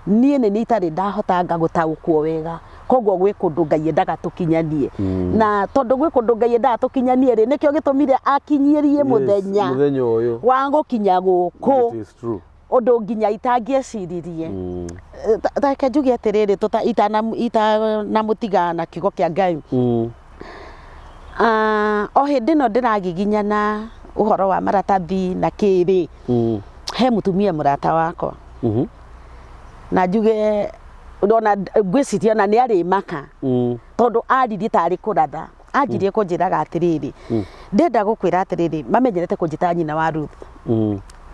B: niĩ nĩ niĩ itarĩ ndahotanga gũtaũkwo wega, koguo gwĩ kũndũ Ngai endaga tũkinyanie. Na tondũ gwĩ kũndũ Ngai endaga tũkinyanie rĩ, nĩkĩo gĩtũmire akinyĩrie mũthenya
A: Mũthenya ũyũ.
B: wa gũkinya gũkũ.
A: It is true.
B: Ũndũ nginya itangĩeciririe. Ta reke njuge atĩrĩrĩ, itanamũtiga na kiugo kĩa Ngai. O hĩndĩ ĩno ndĩragiginyana ũhoro wa maratathi na kĩ rĩ, he mũtumia mũrata wakwa. Na njuge ona ngwĩciria ona nĩ arĩmaka tondũ aririe tarĩ kũratha. Anjirie kũnjĩraga atĩrĩrĩ, ndĩrenda gũkwĩra atĩrĩrĩ, mamenyerete kũnjĩta nyina wa Ruth.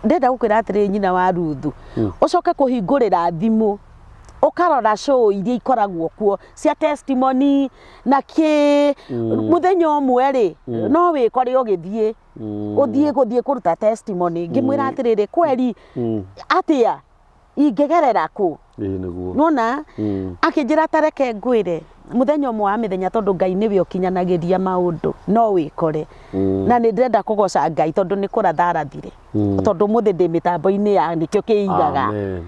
B: Ndĩrenda gũkwĩra atĩrĩrĩ nyina wa Ruthu, ũcoke kũhingũrĩra thimũ ũkarora show iria ikoragwo kuo cia testimony na kĩ mũthenya ũmwe rĩ, no wĩkore ũgĩthiĩ ũthiĩ gũthiĩ kũruta testimony. Ngĩmwĩra atĩrĩrĩ, kweri atĩa ingĩgerera kũ?
A: Ĩĩ nĩguo.
B: Nona akĩnjĩra ta reke ngwĩre mũthenya ũmwe wa mĩthenya, tondũ Ngai nĩwe ũkinyanagĩria maũndũ, no wĩkore. Na nĩ ndĩrenda kũgoca Ngai tondũ nĩ kũratha arathire, tondũ ũmũthĩ ndĩ mĩtambo-inĩ ya nĩkĩo kĩigaga.
A: Amen.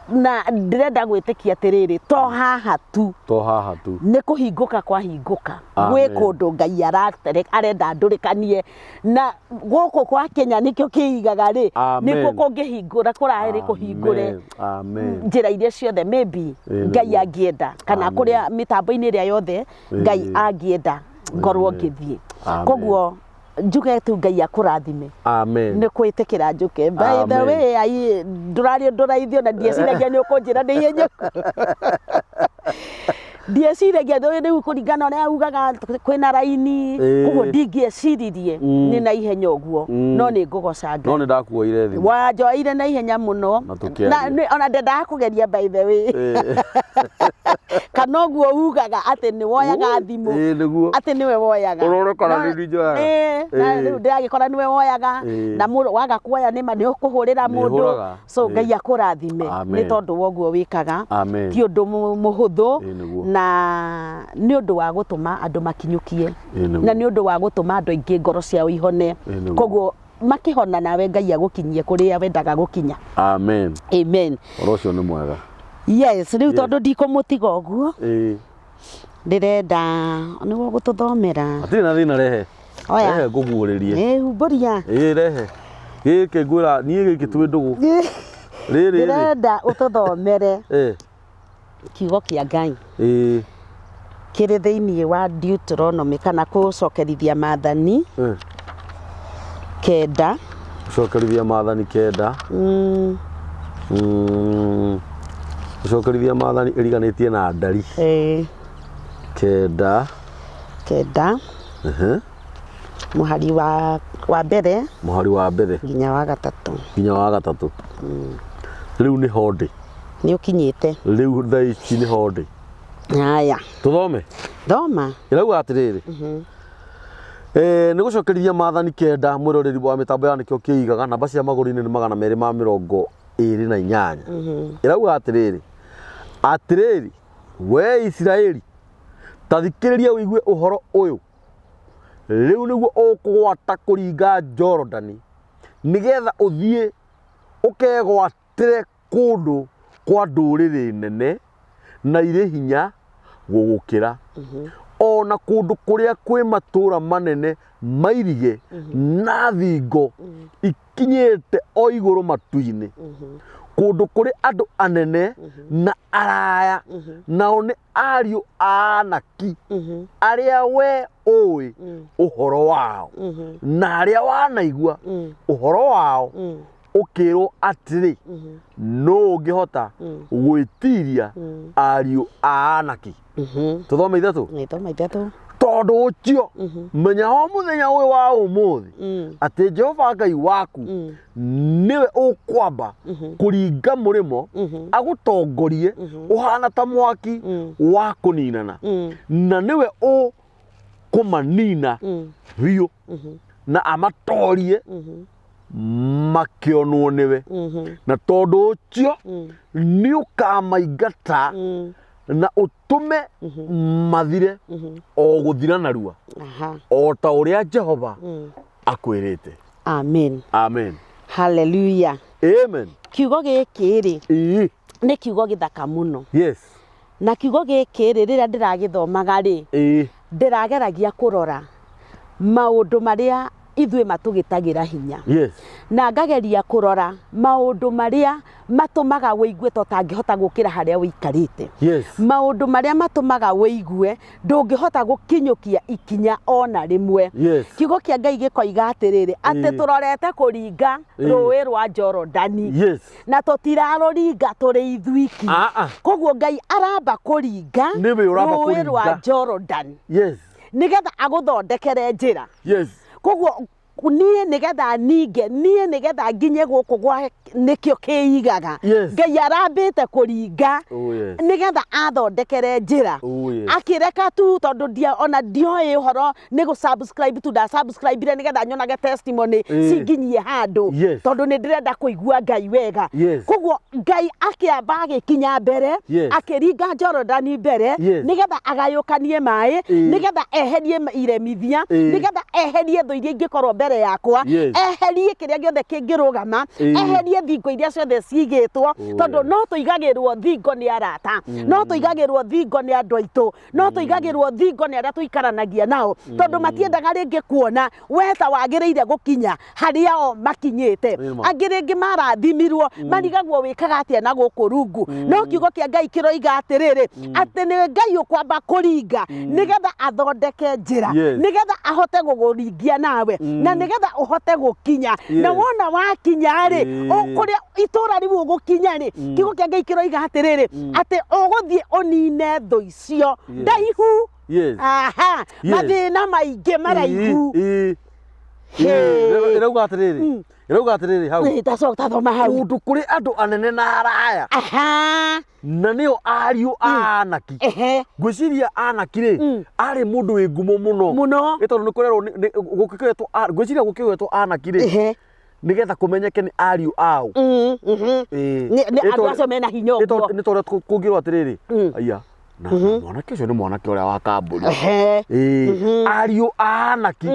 B: Na ndĩrenda gwĩtĩkia atĩrĩrĩ, to haha tu,
A: To haha tu.
B: Nĩ kũhingũka kwahingũka.
A: Amen.
B: Gwĩ kũndũ Ngai arenda ndũrĩkanie na gũkũ kwa Kenya nĩkĩo kĩigaga rĩ.
A: Amen.
B: Nĩkuo kũngĩhingũra kũraherĩ kũhingũre
A: Amen. Amen.
B: Njĩra iria ciothe maybe
A: Ĩĩ,
B: Ngai
A: nĩguo.
B: angĩenda kana
A: Amen.
B: kũrĩa mĩtambo-inĩ ĩrĩa yothe Ngai angĩenda ngorwo
A: Amen.
B: ngĩthiĩ.
A: Amen.
B: Koguo njuge tu Ngai akũrathime
A: Amen.
B: nĩ kwĩtĩkĩra njũke. By the
A: Amen.
B: way, ai ndũrarĩ ũndũ raithi, ona ndieciragia nĩ ũkũnjĩra nĩ ihenya. Ndieciragia rĩu kũringana ũrĩa ugaga kwĩna raini. Koguo ndingĩeciririe nĩ na ihenya ũguo, no nĩ ngũgoca
A: No
B: Ngai.
A: nĩ ndakuoire thimũ.
B: Wanjoeire na ihenya mũno.
A: Na tũkĩaria.
B: Na ona ndendaga kũgeria, by the way, kana ũguo ugaga atĩ nĩ woyaga thimũ,
A: Ĩĩ nĩguo.
B: atĩ nĩwe woyaga.
A: Ũrore kana
B: No-
A: nĩ niĩ njoyaga.
B: Ĩĩ, na rĩu ndĩragĩkora nĩwe woyaga. Na mũndũ waga kuoya nĩma nĩ ũkũhũrĩra
A: Nĩ
B: mũndũ.
A: hũraga.
B: So Ngai akũrathime nĩ
A: Amen.
B: tondũ wa ũguo wĩkaga.
A: Amen.
B: Ti ũndũ mũhũthũ.
A: Ĩĩ nĩguo.
B: Na nĩ ũndũ wa gũtũma andũ makinyũkie,
A: Ĩĩ nĩguo.
B: na nĩ ũndũ wa gũtũma andũ aingĩ ngoro ciao ihone.
A: Ĩĩ nĩguo.
B: Koguo makĩhona, nawe Ngai agũkinyie kũrĩa wendaga gũkinya.
A: Amen.
B: Amen.
A: Ũhoro ũcio nĩ mwega.
B: Yes, rĩu tondũ ndikũmũtiga ũguo, ndĩrenda nĩguo gũtũthomera.
A: Hatirĩ na thĩna, rehe.
B: Oya.
A: Rehe ngũguũrĩrie.
B: Ĩ humbũria.
A: Ĩĩ, rehe. Gĩkĩ ngwĩra niĩ gĩkĩ twĩ ndũgũ. Rĩrĩ rĩ.
B: Ndĩrenda ũtũthomere kiugo kĩa Ngai kĩrĩ thĩinĩ wa Deuteronomy, kana kũcokerithia maathani 9.
A: Gũcokerithia maathani 9. Gũcokerithia maathani ĩriganĩtie na ndari. 9.
B: 9. Mũhari wa mbere
A: Mũhari wa mbere
B: nginya wa gatatũ.
A: Nginya wa gatatũ. Rĩu nĩ ho ndĩ.
B: Nĩ ũkinyĩte.
A: Rĩu thaa ici nĩ ho ndĩ.
B: Haya.
A: Tũthome.
B: Thoma.
A: Ĩrauga atĩrĩrĩ, nĩ gũcokerithia maathani 9. Mwĩroreri wa mĩtambo ya nĩkĩo kĩigaga, namba cia magũrũ-inĩ nĩ 228. Ĩrauga atĩrĩrĩ, atĩrĩrĩ we Isiraeli, ta thikĩrĩria ũigue ũhoro ũyũ. Rĩu nĩguo ũkũgwata kũringa Jorodani nĩgetha ũthiĩ ũkegwatĩre kũndũ kwa ndũrĩrĩ nene na irĩ hinya gũgũkĩra, ona kũndũ kũrĩa kwĩ matũũra manene mairige na thingo ikinyĩte o igũrũ matu-inĩ, kũndũ kũrĩ andũ anene na araya, nao nĩ ariũ a Anaki arĩa we ũĩ ũhoro wao na arĩa wanaigua ũhoro wao ũkĩrwo atĩrĩ, nũ ũngĩhota gwĩtiria ariũ a Anaki? Tũthome 3.
B: Nĩ thoma 3.
A: Tondũ ũcio menya o mũthenya ũyũ wa ũmũthĩ atĩ Jehova Ngai waku nĩwe ũkwamba kũringa mũrĩmo agũtongorie ũhana ta mwaki wa kũninana, na nĩwe ũkũmanina biũ na amatorie makĩonwo nĩwe, na tondũ ũcio nĩ ũkamaingata. Na ũtũme mathire o gũthira narua o ta ũrĩa Jehova akwĩrĩte.
B: Amen.
A: Amen.
B: Hallelujah.
A: Amen.
B: Kiugo gĩkĩ rĩ, nĩ kiugo gĩthaka mũno. Na kiugo gĩkĩ rĩ, rĩrĩa ndĩragĩthomaga rĩ, ndĩrageragia kũrora maũndũ marĩa ithuĩ matũgĩtagĩra hinya. Na ngageria kũrora maũndũ marĩa matũmaga wĩigue ta ũtangĩhota gũkĩra harĩa ũikarĩte. Maũndũ marĩa matũmaga wĩigue ndũngĩhota gũkinyũkia ikinya ona rĩmwe. Kiugo kĩa Ngai gĩkoiga atĩrĩrĩ, atĩ tũrorete kũringa rũĩ rwa Jorodani. Na tũtirarũringa tũrĩ ithuiki. Koguo Ngai aramba kũringa
A: Nĩwe ũramba
B: rũĩ rwa
A: kũringa.
B: Jorodani nĩgetha agũthondekere njĩra. Koguo niĩ nĩgetha ninge, niĩ nĩgetha nginye gũkũ gwa nĩkĩo kĩigaga. Ngai arambĩte kũringa nĩgetha athondekere njĩra. Akĩreka tu tondũ ona ndioĩ ũhoro nĩ gũ subscribe tu nda subscribe nĩgetha nyonage testimony cinginyie handũ. Tondũ nĩ ndĩrenda kũigua Ngai wega. Koguo Ngai akĩamba agĩkinya mbere, akĩringa Jorodani mbere, nĩgetha agayũkanie maĩ, nĩgetha eherie iremithia, nĩgetha eherie thũ iria ingĩkorwo mbere yakwa, eherie kĩrĩa gĩothe kĩngĩrũgama, eherie thingo iria ciothe cigĩtwo, tondũ no tũigagĩrwo thingo nĩ arata, no tũigagĩrwo thingo nĩ andũ aitũ, no tũigagĩrwo thingo nĩ arĩa tũikaranagia nao, tondũ matiendaga rĩngĩ kuona we ta wagĩrĩire gũkinya harĩa o makinyĩte.
A: Nĩma.
B: Angĩ rĩngĩ marathimirwo marigagwo wĩkaga atĩa na gũkũ rungu, no kiugo kĩa Ngai kĩroiga atĩrĩrĩ, atĩ nĩ Ngai ũkwamba kũringa nĩgetha athondeke njĩra, nĩgetha ahote gũgũringia nawe, na nĩgetha ũhote gũkinya. Na wona wakinya rĩ, kũrĩa itũra rĩu ũgũkinya rĩ, kiugo kĩa Ngai kĩroiga atĩrĩrĩ, atĩ ũgũthiĩ ũnine thũ icio ndaihu. Aha, mathĩna maingĩ maraihu. Hĩ.
A: Ĩrauga atĩrĩrĩ, ĩrauga atĩrĩrĩ hau.
B: Tacoka tathoma hau.
A: Kũndũ kũrĩ andũ anene na araya. Na nĩo ariũ a Anaki. Ngwĩciria Anaki rĩ, arĩ mũndũ wĩ ngumo mũno.
B: Mũno.
A: Ĩ tondũ nĩ kũrerwo gũkĩgwetwo, ngwĩciria gũkĩgwetwo Anaki rĩ, nĩgetha kũmenyeke nĩ ariũ ao.
B: Nĩ andũ acio mena hinya ũguo.
A: Nĩ tondũ kũngĩrwo atĩrĩrĩ, aya, na mwanake ũcio nĩ mwanake ũrĩa wa kambũri. Ariũ a Anaki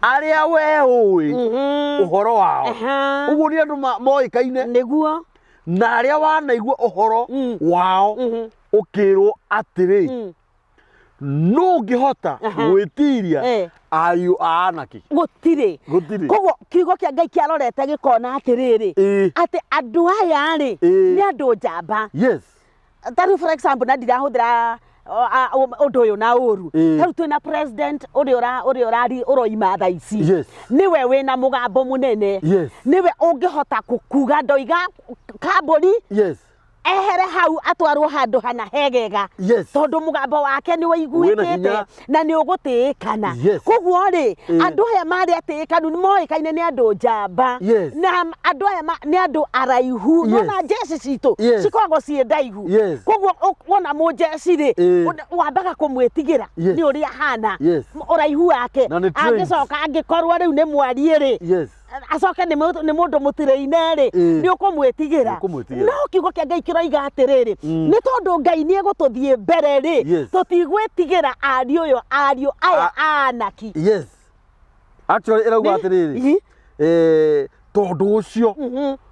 A: arĩa we ũĩ ũhoro wao. Ũguo nĩ andũ moĩkaine.
B: Nĩguo.
A: Na arĩa wanaigua ũhoro wao ũkĩrwo atĩrĩ, nũ ũngĩhota gwĩtiria ariũ a Anaki?
B: Gũtirĩ.
A: Gũtirĩ.
B: Koguo kiugo kĩa Ngai kĩarorete gĩkona atĩrĩrĩ, atĩ andũ aya rĩ, nĩ andũ njamba. Ta rĩu for example, na ndirahũthĩra ũndũ ũyũ na ũru. Ta rĩu twĩna president ũrĩa ũrĩa ũroima thaa ici. Nĩwe wĩna mũgambo mũnene. Nĩwe ũngĩhota kuga ndoiga kambũri. Ehere hau atwarwo handũ hana hegega. Tondũ mũgambo wake nĩ ũiguĩkĩte na nĩ ũgũtĩĩkana. Koguo rĩ, andũ aya marĩ atĩĩkanu nĩ moĩkaine nĩ andũ njamba. Na andũ aya nĩ andũ araihu. Nona njeci citũ cikoragwo ciĩ ndaihu. Koguo wona mũnjeci rĩ, wambaga kũmwĩtigĩra nĩ ũrĩa ahana, ũraihu wake. Angĩcoka angĩkorwo rĩu nĩ mwarie rĩ, acoke nĩ mũndũ mũtirĩine rĩ, nĩ ũkũmwĩtigĩra. No kiugo kĩa Ngai kĩroiga atĩrĩrĩ, nĩ tondũ Ngai nĩ egũtũthiĩ mbere rĩ, tũtigwĩtigĩra ariũ ariũ aya a Anaki.
A: Actually ĩrauga atĩrĩrĩ, tondũ ũcio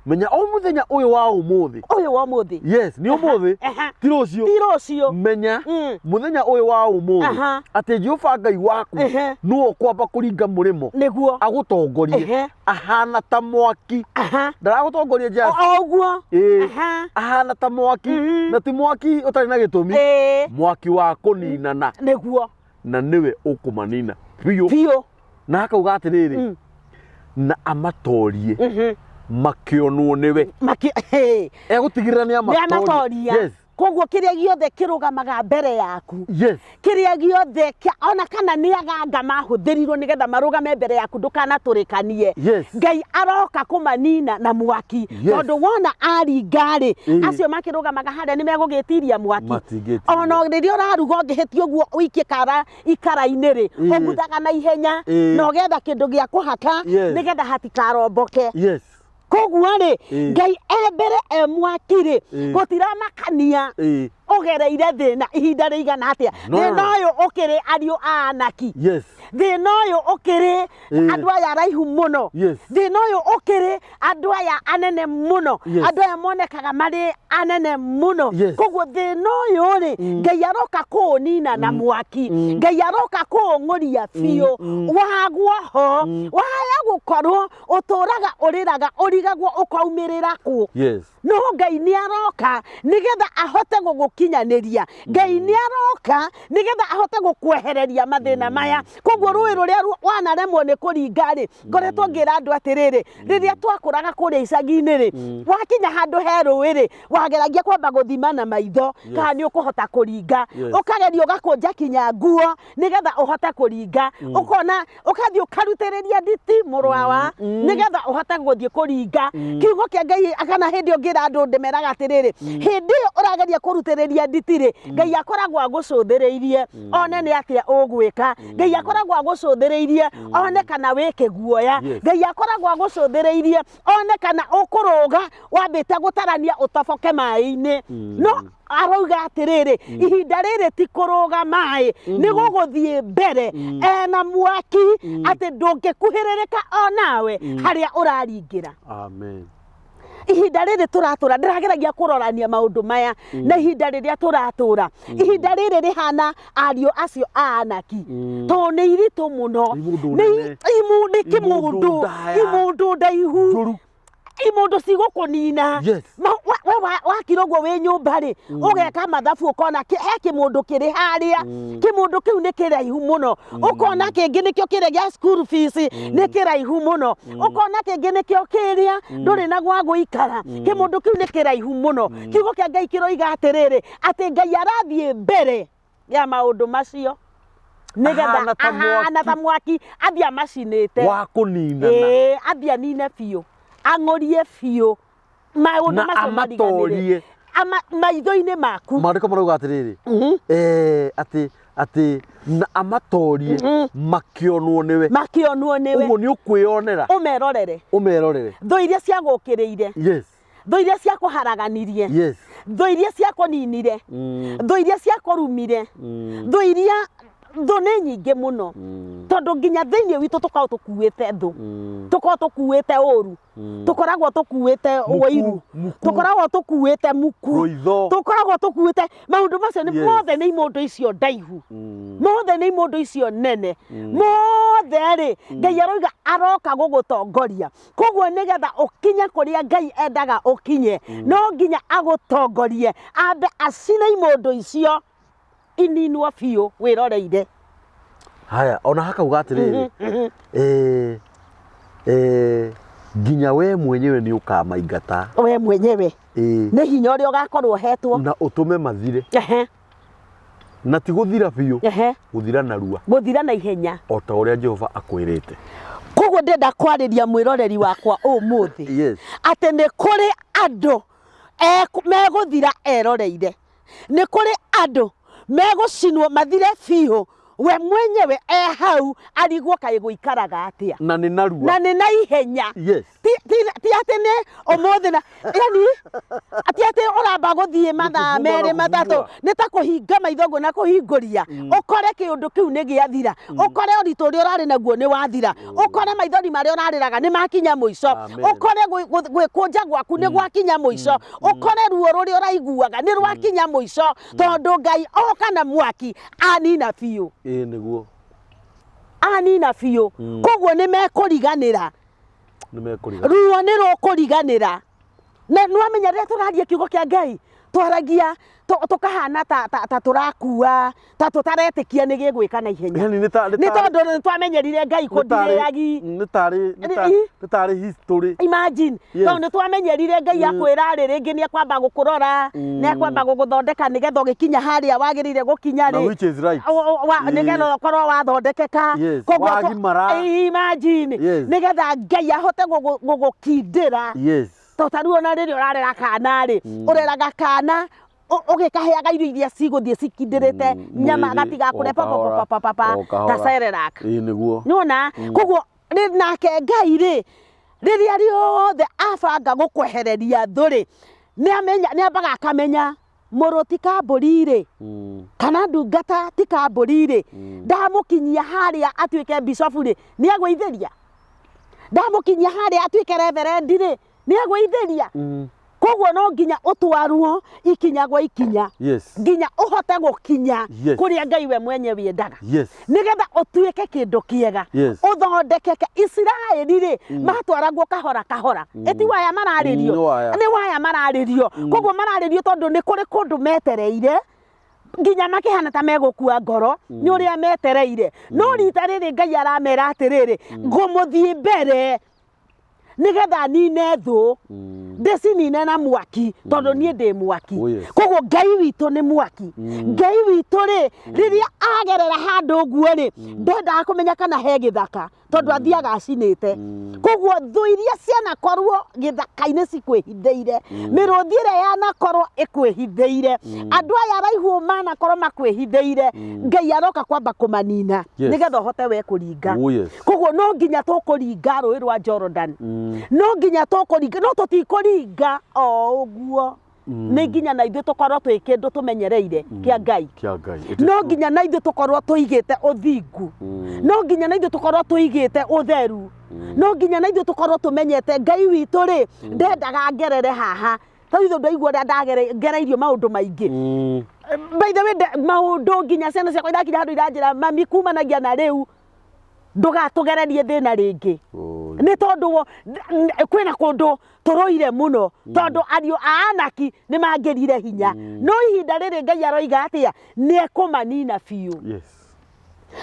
A: menya o mũthenya ũyũ wa ũmũthĩ.
B: Ũyũ wa ũmũthĩ.
A: Yes, nĩ ũmũthĩ. Ti rũciũ.
B: Ti rũciũ.
A: Menya mũthenya ũyũ wa ũmũthĩ atĩ Jehova Ngai waku nĩwe ũkwamba kũringa mũrĩmo.
B: Nĩguo.
A: Agũtongorie. Ahana ta mwaki. Ndaragũtongoria just.
B: O ũguo.
A: Ahana ta mwaki. Na ti mwaki ũtarĩ na gĩtũmi. Mwaki wa kũninana.
B: Nĩguo.
A: Na nĩwe ũkũmanina biũ.
B: Biũ.
A: Na akauga atĩrĩrĩ, na amatorie makĩonwo nĩwe. Egũtigĩrĩra nĩ
B: amatoria. Koguo kĩrĩa gĩothe kĩrũgamaga mbere yaku. Kĩrĩa gĩothe ona kana nĩ aganga mahũthĩrirwo nĩgetha marũgame mbere yaku ndũkanatũrĩkanie. Ngai aroka kũmanina na mwaki. Tondũ wona aringa rĩ, acio makĩrũgamaga harĩa nĩ megũgĩtiria mwaki. Ona rĩrĩa ũraruga ũngĩhĩtia ũguo ũikie kara ikara-inĩ rĩ, ũguthaga na ihenya na ũgetha kĩndũ gĩa kũhaka nĩgetha hatikaromboke. Koguo rĩ, Ngai e mbere e mwaki rĩ, gũtiramakania. Ũgereire thĩna ihinda rĩigana atĩa?
A: No,
B: Thĩna
A: no, no.
B: ũyũ ũkĩrĩ ariũ a Anaki. Thĩna ũyũ ũkĩrĩ andũ aya araihu mũno. Thĩna ũyũ ũkĩrĩ andũ aya anene mũno. Andũ aya monekaga marĩ anene mũno. Koguo thĩna ũyũ rĩ, Ngai aroka kũũnina na mwaki. Ngai aroka kũũng'ũria biũ. Wagwo ho, waya gũkorwo ũtũraga ũrĩraga ũrigagwo ũkaumĩrĩra kũ. No Ngai nĩ aroka nĩgetha ahote gũgũkinyanĩria. Ngai nĩ aroka nĩgetha ahote gũkwehereria mathĩna maya. Koguo rũĩ rũrĩa wanaremwo nĩ kũringa rĩ, ngoretwo ngĩra andũ atĩrĩrĩ, rĩrĩa twakũraga kũrĩa icagi-inĩ rĩ, wakinya handũ he rũĩ rĩ, wageragia kwamba gũthima na maitho kana nĩ ũkũhota kũringa. Ũkageria ũgakũnja kinya nguo nĩgetha ũhote kũringa. Ũkona ũkathiĩ ũkarutĩrĩria nditi mũrwawa nĩgetha ũhote gũthiĩ kũringa. Kiugo kĩa Ngai kana hĩndĩ ĩyo ngĩra andũ ndĩmeraga atĩrĩrĩ, hĩndĩ ĩyo ũrageria kũrutĩrĩria nditi rĩ, Ngai akoragwo agũcũthĩrĩirie one nĩ atĩa ũgwĩka. Ngai akoragwo agũcũthĩrĩirie one kana wĩ kĩguoya. Ngai akoragwo agũcũthĩrĩirie one kana ũkũrũga wambĩte gũtarania ũtoboke maĩ-inĩ. No arauga atĩrĩrĩ, ihinda rĩrĩ ti kũrũga maĩ, nĩ gũgũthiĩ mbere ena mwaki atĩ ndũngĩkuhĩrĩrĩka onawe harĩa ũraringĩra.
A: Amen.
B: Ihinda rĩrĩ tũratũra, ndĩrageragia kũrorania maũndũ maya na ihinda rĩrĩa tũratũra. Ihinda rĩrĩ rĩhana ariũ acio a Anaki, tondũ nĩ iritũ mũno.
A: Imũndũ
B: Nĩ
A: nene.
B: nĩ kĩmũndũ,
A: Imũndũ ndaya.
B: imũndũ ndaihu.
A: Njũru.
B: Imũndũ cigũkũnina. We wakira ũguo wĩ nyũmba rĩ, ũgeka mathabu ũkona he kĩmũndũ kĩrĩ harĩa, kĩmũndũ kĩu nĩ kĩraihu mũno. Ũkona kĩngĩ nĩkĩo kĩrĩa gĩa school fees nĩ kĩraihu mũno. Ũkona kĩngĩ nĩkĩo kĩrĩa ndũrĩ na gwa gũikara, kĩmũndũ kĩu nĩ kĩraihu mũno. Kiugo kĩa Ngai kĩroiga atĩrĩrĩ, atĩ Ngai arathiĩ mbere ya maũndũ macio nĩgetha
A: Ahana ta
B: ahana ta
A: mwaki.
B: mwaki athiĩ amacinĩte.
A: Wa kũninana.
B: Ĩĩ, athiĩ anine biũ, ang'ũrie biũ maũndũ
A: Na
B: macio mariganĩre.
A: amatorie.
B: Maitho-inĩ maku.
A: Maandĩko marauga atĩrĩrĩ, atĩ na amatorie makĩonwo nĩwe.
B: Makĩonwo nĩwe.
A: Ũguo nĩ ũkwĩonera.
B: Ũmerorere.
A: Ũmerorere.
B: Thũ iria ciagũkĩrĩire. Thũ iria ciakũharaganirie. Thũ iria ciakũninire. Thũ iria ciakũrumire. Thũ iria, thũ nĩ nyingĩ mũno. Tondũ nginya thĩinĩ witũ tũkoragwo tũkuĩte thũ. Tũkoragwo tũkuĩte ũru. Tũkoragwo tũkuĩte
A: Muku,
B: ũiru.
A: muku.
B: Tũkoragwo tũkuĩte muku.
A: Rũitho.
B: Tũkoragwo tũkuĩte maũndũ macio nĩ mothe nĩ imũndũ icio ndaihu. Mothe nĩ imũndũ icio nene. Mothe rĩ, Ngai aroiga aroka gũgũtongoria. Koguo nĩgetha ũkinye kũrĩa Ngai endaga ũkinye, no nginya agũtongorie, ambe acine imũndũ icio ininwo biũ wĩroreire.
A: Haya, ona hakauga atĩrĩrĩ, nginya we mwenyewe nĩ ũkamaingata.
B: We mwenyewe. Nĩ hinya ũrĩa ũgakorwo ũhetwo.
A: Na ũtũme mathire. Na ti gũthira biũ, gũthira narua.
B: Gũthira na ihenya.
A: O ta ũrĩa Jehova akwĩrĩte.
B: Koguo ndĩrenda kwarĩria mwĩroreri wakwa ũmũthĩ. Atĩ nĩ kũrĩ andũ megũthira eroreire. Nĩ kũrĩ andũ megũcinwo mathire biũ, we mwenyewe e hau arigwo kaĩ gũikaraga atĩa.
A: Na nĩ narua.
B: Na nĩ na ihenya. Ti atĩ nĩ ũmũthĩ na, yani, ti atĩ ũramba gũthiĩ mathaa
A: Gũkĩbumba na
B: merĩ matatũ,
A: kũbumba.
B: nĩ ta kũhinga maitho ũguo na kũhingũria. Ũkore kĩũndũ kĩu nĩ gĩathira. Ũkore ũritũ ũrĩa ũrarĩ naguo nĩ wathira. Ũkore maithori marĩa ũrarĩraga nĩ makinya mũico.
A: Amen.
B: Ũkore gwĩkũnja gwaku nĩ gwakinya mũico. Ũkore ruo rũrĩa ũraiguaga nĩ rwakinya mũico. Tondũ Ngai oka na mwaki anina biũ.
A: Ĩĩ nĩguo.
B: Anina biũ. Koguo nĩ mekũriganĩra.
A: Nĩ mekũriganĩra.
B: Ruo nĩ rũkũriganĩra. Na nĩ wamenya rĩrĩa tũraria kiugo kĩa Ngai, twaragia tũkahana ta tũrakua, ta tũtaretĩkia nĩ gĩgwĩka na ihenya.
A: Yani nĩ ta,
B: Nĩ tondũ nĩ twamenyerire Ngai kũndirĩagi.
A: Nĩ tarĩ, nĩ
B: Ĩ?
A: nĩ tarĩ history.
B: Imagine. Tondũ nĩ twamenyerire Ngai akwĩra rĩ, rĩngĩ nĩ ekwamba gũkũrora, nĩ ekwamba gũgũthondeka nĩgetha ũgĩkinya harĩa wagĩrĩire gũkinya
A: Na
B: rĩ.
A: which is right.
B: Nĩgetha ũkorwo wathondekeka. Koguo
A: Wagimara.
B: Imagine. Nĩgetha Ngai ahote gũgũkindĩra. To ta rĩu ona rĩrĩa ũrarera kana rĩ, ũreraga kana ũgĩkaheaga irio iria cigũthiĩ cikindĩrĩte nyama
A: Mwĩrĩ,
B: gatigakũre
A: o kahora,
B: pa, pa, pa, pa, pa,
A: o kahora.
B: ta Cerelac.
A: Ĩĩ nĩguo.
B: Nĩwona? Koguo nake Ngai rĩ, rĩrĩa rĩothe abanga gũkwehereria thũ rĩ, nĩambaga akamenya Mũrũ ti kambũri rĩ, kana ndungata ti kambũri rĩ, ndamũkinyia harĩa atuĩke bicobu rĩ, nĩ agwĩithĩria? Ndamũkinyia harĩa atuĩke reverendi rĩ, nĩ agwĩithĩria? Koguo no nginya ũtwarwo ikinya gwa ikinya nginya ũhote gũkinya kũrĩa Ngai we mwenyewe endaga, nĩgetha ũtuĩke kĩndũ kĩega, ũthondekeke. Isiraeli rĩ, matwaragwo kahora kahora, ĩti waya mararĩrio,
A: Nĩ waya.
B: Nĩ waya mararĩrio. Koguo mararĩrio tondũ nĩ kũrĩ kũndũ metereire nginya makĩhana ta megũkua ngoro nĩ ũrĩa metereire. No rita rĩrĩ Ngai aramera atĩrĩrĩ, ngũmũthiĩ mbere nĩgetha nine thũ, ndĩcinine na mwaki, tondũ niĩ ndĩ mwaki.
A: Oh, yes.
B: Koguo Ngai witũ nĩ mwaki. Ngai witũ rĩ, rĩrĩa agerera handũ ũguo rĩ, ndendaga kũmenya kana he gĩthaka, tondũ athiaga acinĩte. Koguo thũ iria cianakorwo gĩthaka-inĩ cikwĩhithĩire, mĩrũthi ĩrĩa yanakorwo ĩkwĩhithĩire, andũ aya araihu manakorwo makwĩhithĩire, Ngai aroka kwamba kũmanina nĩgetha ũhote we kũringa.
A: Oh, yes.
B: Koguo no nginya tũkũringa rũĩ rwa Jordan, no nginya tũkũringa, no tũtikũringa o ũguo. Nĩ nginya na ithuĩ tũkorwo twĩ kĩndũ tũmenyereire kĩa Ngai.
A: Kĩa Ngai. It is
B: No
A: true.
B: nginya na ithuĩ tũkorwo tũigĩte ũthingu, no nginya na ithuĩ tũkorwo tũigĩte ũtheru, no nginya na ithuĩ tũkorwo tũmenyete Ngai witũ rĩ, ndendaga ngerere haha. Tondũ ithuĩ ndaigua ũrĩa ngereirio maũndũ maingĩ. By the way, maũndũ nginya ciana ciakwa irakinya handũ iranjĩra, mami, kumanagia na rĩu ndũgatũgererie thĩna rĩngĩ.
A: Oh,
B: Nĩ tondũ kwĩna kũndũ tũrũire mũno, tondũ ariũ a Anaki nĩ mangĩrire hinya. No ihinda rĩrĩ Ngai aroiga atĩa? Nĩ ekũmanina biũ.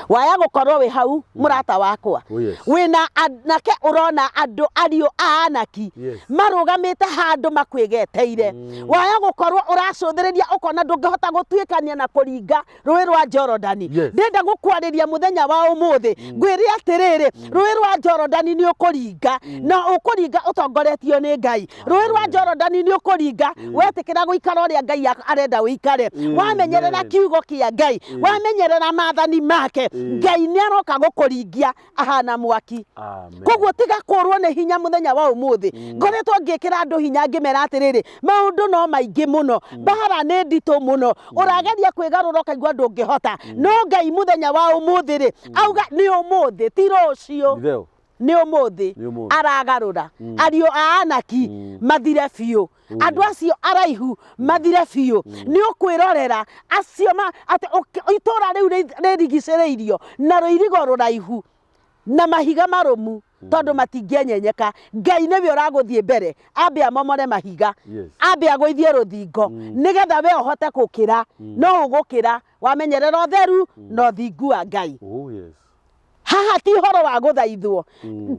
B: Waya gũkorwo wĩ hau, mũrata wakwa,
A: Oh, yes.
B: wĩna anake, ũrona andũ ariũ a Anaki marũgamĩte handũ makwĩgeteire. Waya gũkorwo ũracũthĩrĩria ũkona ndũngĩhota gũtuĩkania na kũringa rũĩ rwa Jorodani. Ndĩrenda gũkwarĩria mũthenya wa ũmũthĩ, ngwĩre atĩrĩrĩ, rũĩ rwa Jorodani nĩ ũkũringa, na ũkũringa ũtongoretio nĩ Ngai. Rũĩ rwa Jorodani nĩ ũkũringa wetĩkĩra gũikara ũrĩa Ngai arenda ũikare, wamenyerera kiugo kĩa Ngai, wamenyerera maathani make. Ngai nĩ aroka gũkũringia ahana mwaki.
A: Amen.
B: Koguo tiga kũrwo nĩ hinya mũthenya wa ũmũthĩ. Ngoretwo ngĩkĩra andũ hinya ngĩmera atĩrĩrĩ, maũndũ no maingĩ mũno, mbara nĩ nditũ mũno, ũrageria kwĩgarũra ũkaigua ndũngĩhota, no Ngai mũthenya wa ũmũthĩ rĩ, auga nĩ ũmũthĩ, ti rũciũ.
A: Itheo.
B: Nĩ ũmũthĩ.
A: Nĩ ũmũthĩ.
B: Aragarũra ariũ a Anaki mathire biũ, andũ acio araihu mathire biũ. Nĩ ũkwĩrorera acio atĩ itũũra rĩu rĩrigicĩrĩirio na rũirigo rũraihu na mahiga marũmu, tondũ matingĩenyenyeka. Ngai nĩwe ũragũthiĩ mbere, ambe amomore mahiga, ambe agũithie rũthingo, nĩgetha we ũhote gũkĩra. No ũgũkĩra wamenyerera ũtheru na ũthingu wa Ngai.
A: Oh, yes.
B: Haha ti ũhoro wa gũthaithwo,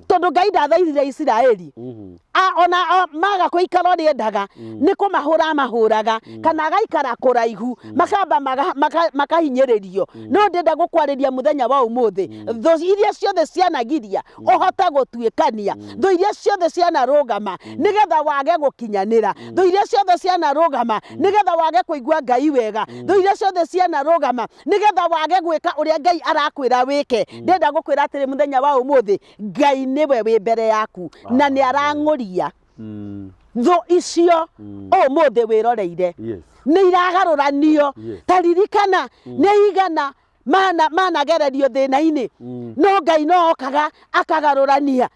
B: tondũ Ngai ndathaithire Isiraeli. Ona maga kũikara ũrĩa endaga, nĩ kũmahũra amahũraga, kana agaikara kũraihu, makamba makahinyĩrĩrio. No ndĩrenda gũkwarĩria mũthenya wa ũmũthĩ, thũ iria ciothe cianagiria ũhote gũtuĩkania, thũ iria ciothe cianarũgama nĩgetha wage gũkinyanĩra, thũ iria ciothe cianarũgama nĩgetha wage kũigua Ngai wega, thũ iria ciothe cianarũgama nĩgetha wage gwĩka ũrĩa Ngai arakwĩra wĩke, ndĩrenda gũkwĩra atĩrĩ mũthenya wa ũmũthĩ, Ngai nĩwe wĩ mbere yaku na nĩ arang'ũria thũ icio ũmũthĩ wĩroreire. Nĩ iragarũranio. Ta ririkana, nĩ igana managererio thĩna-inĩ, no Ngai no okaga akagarũrania.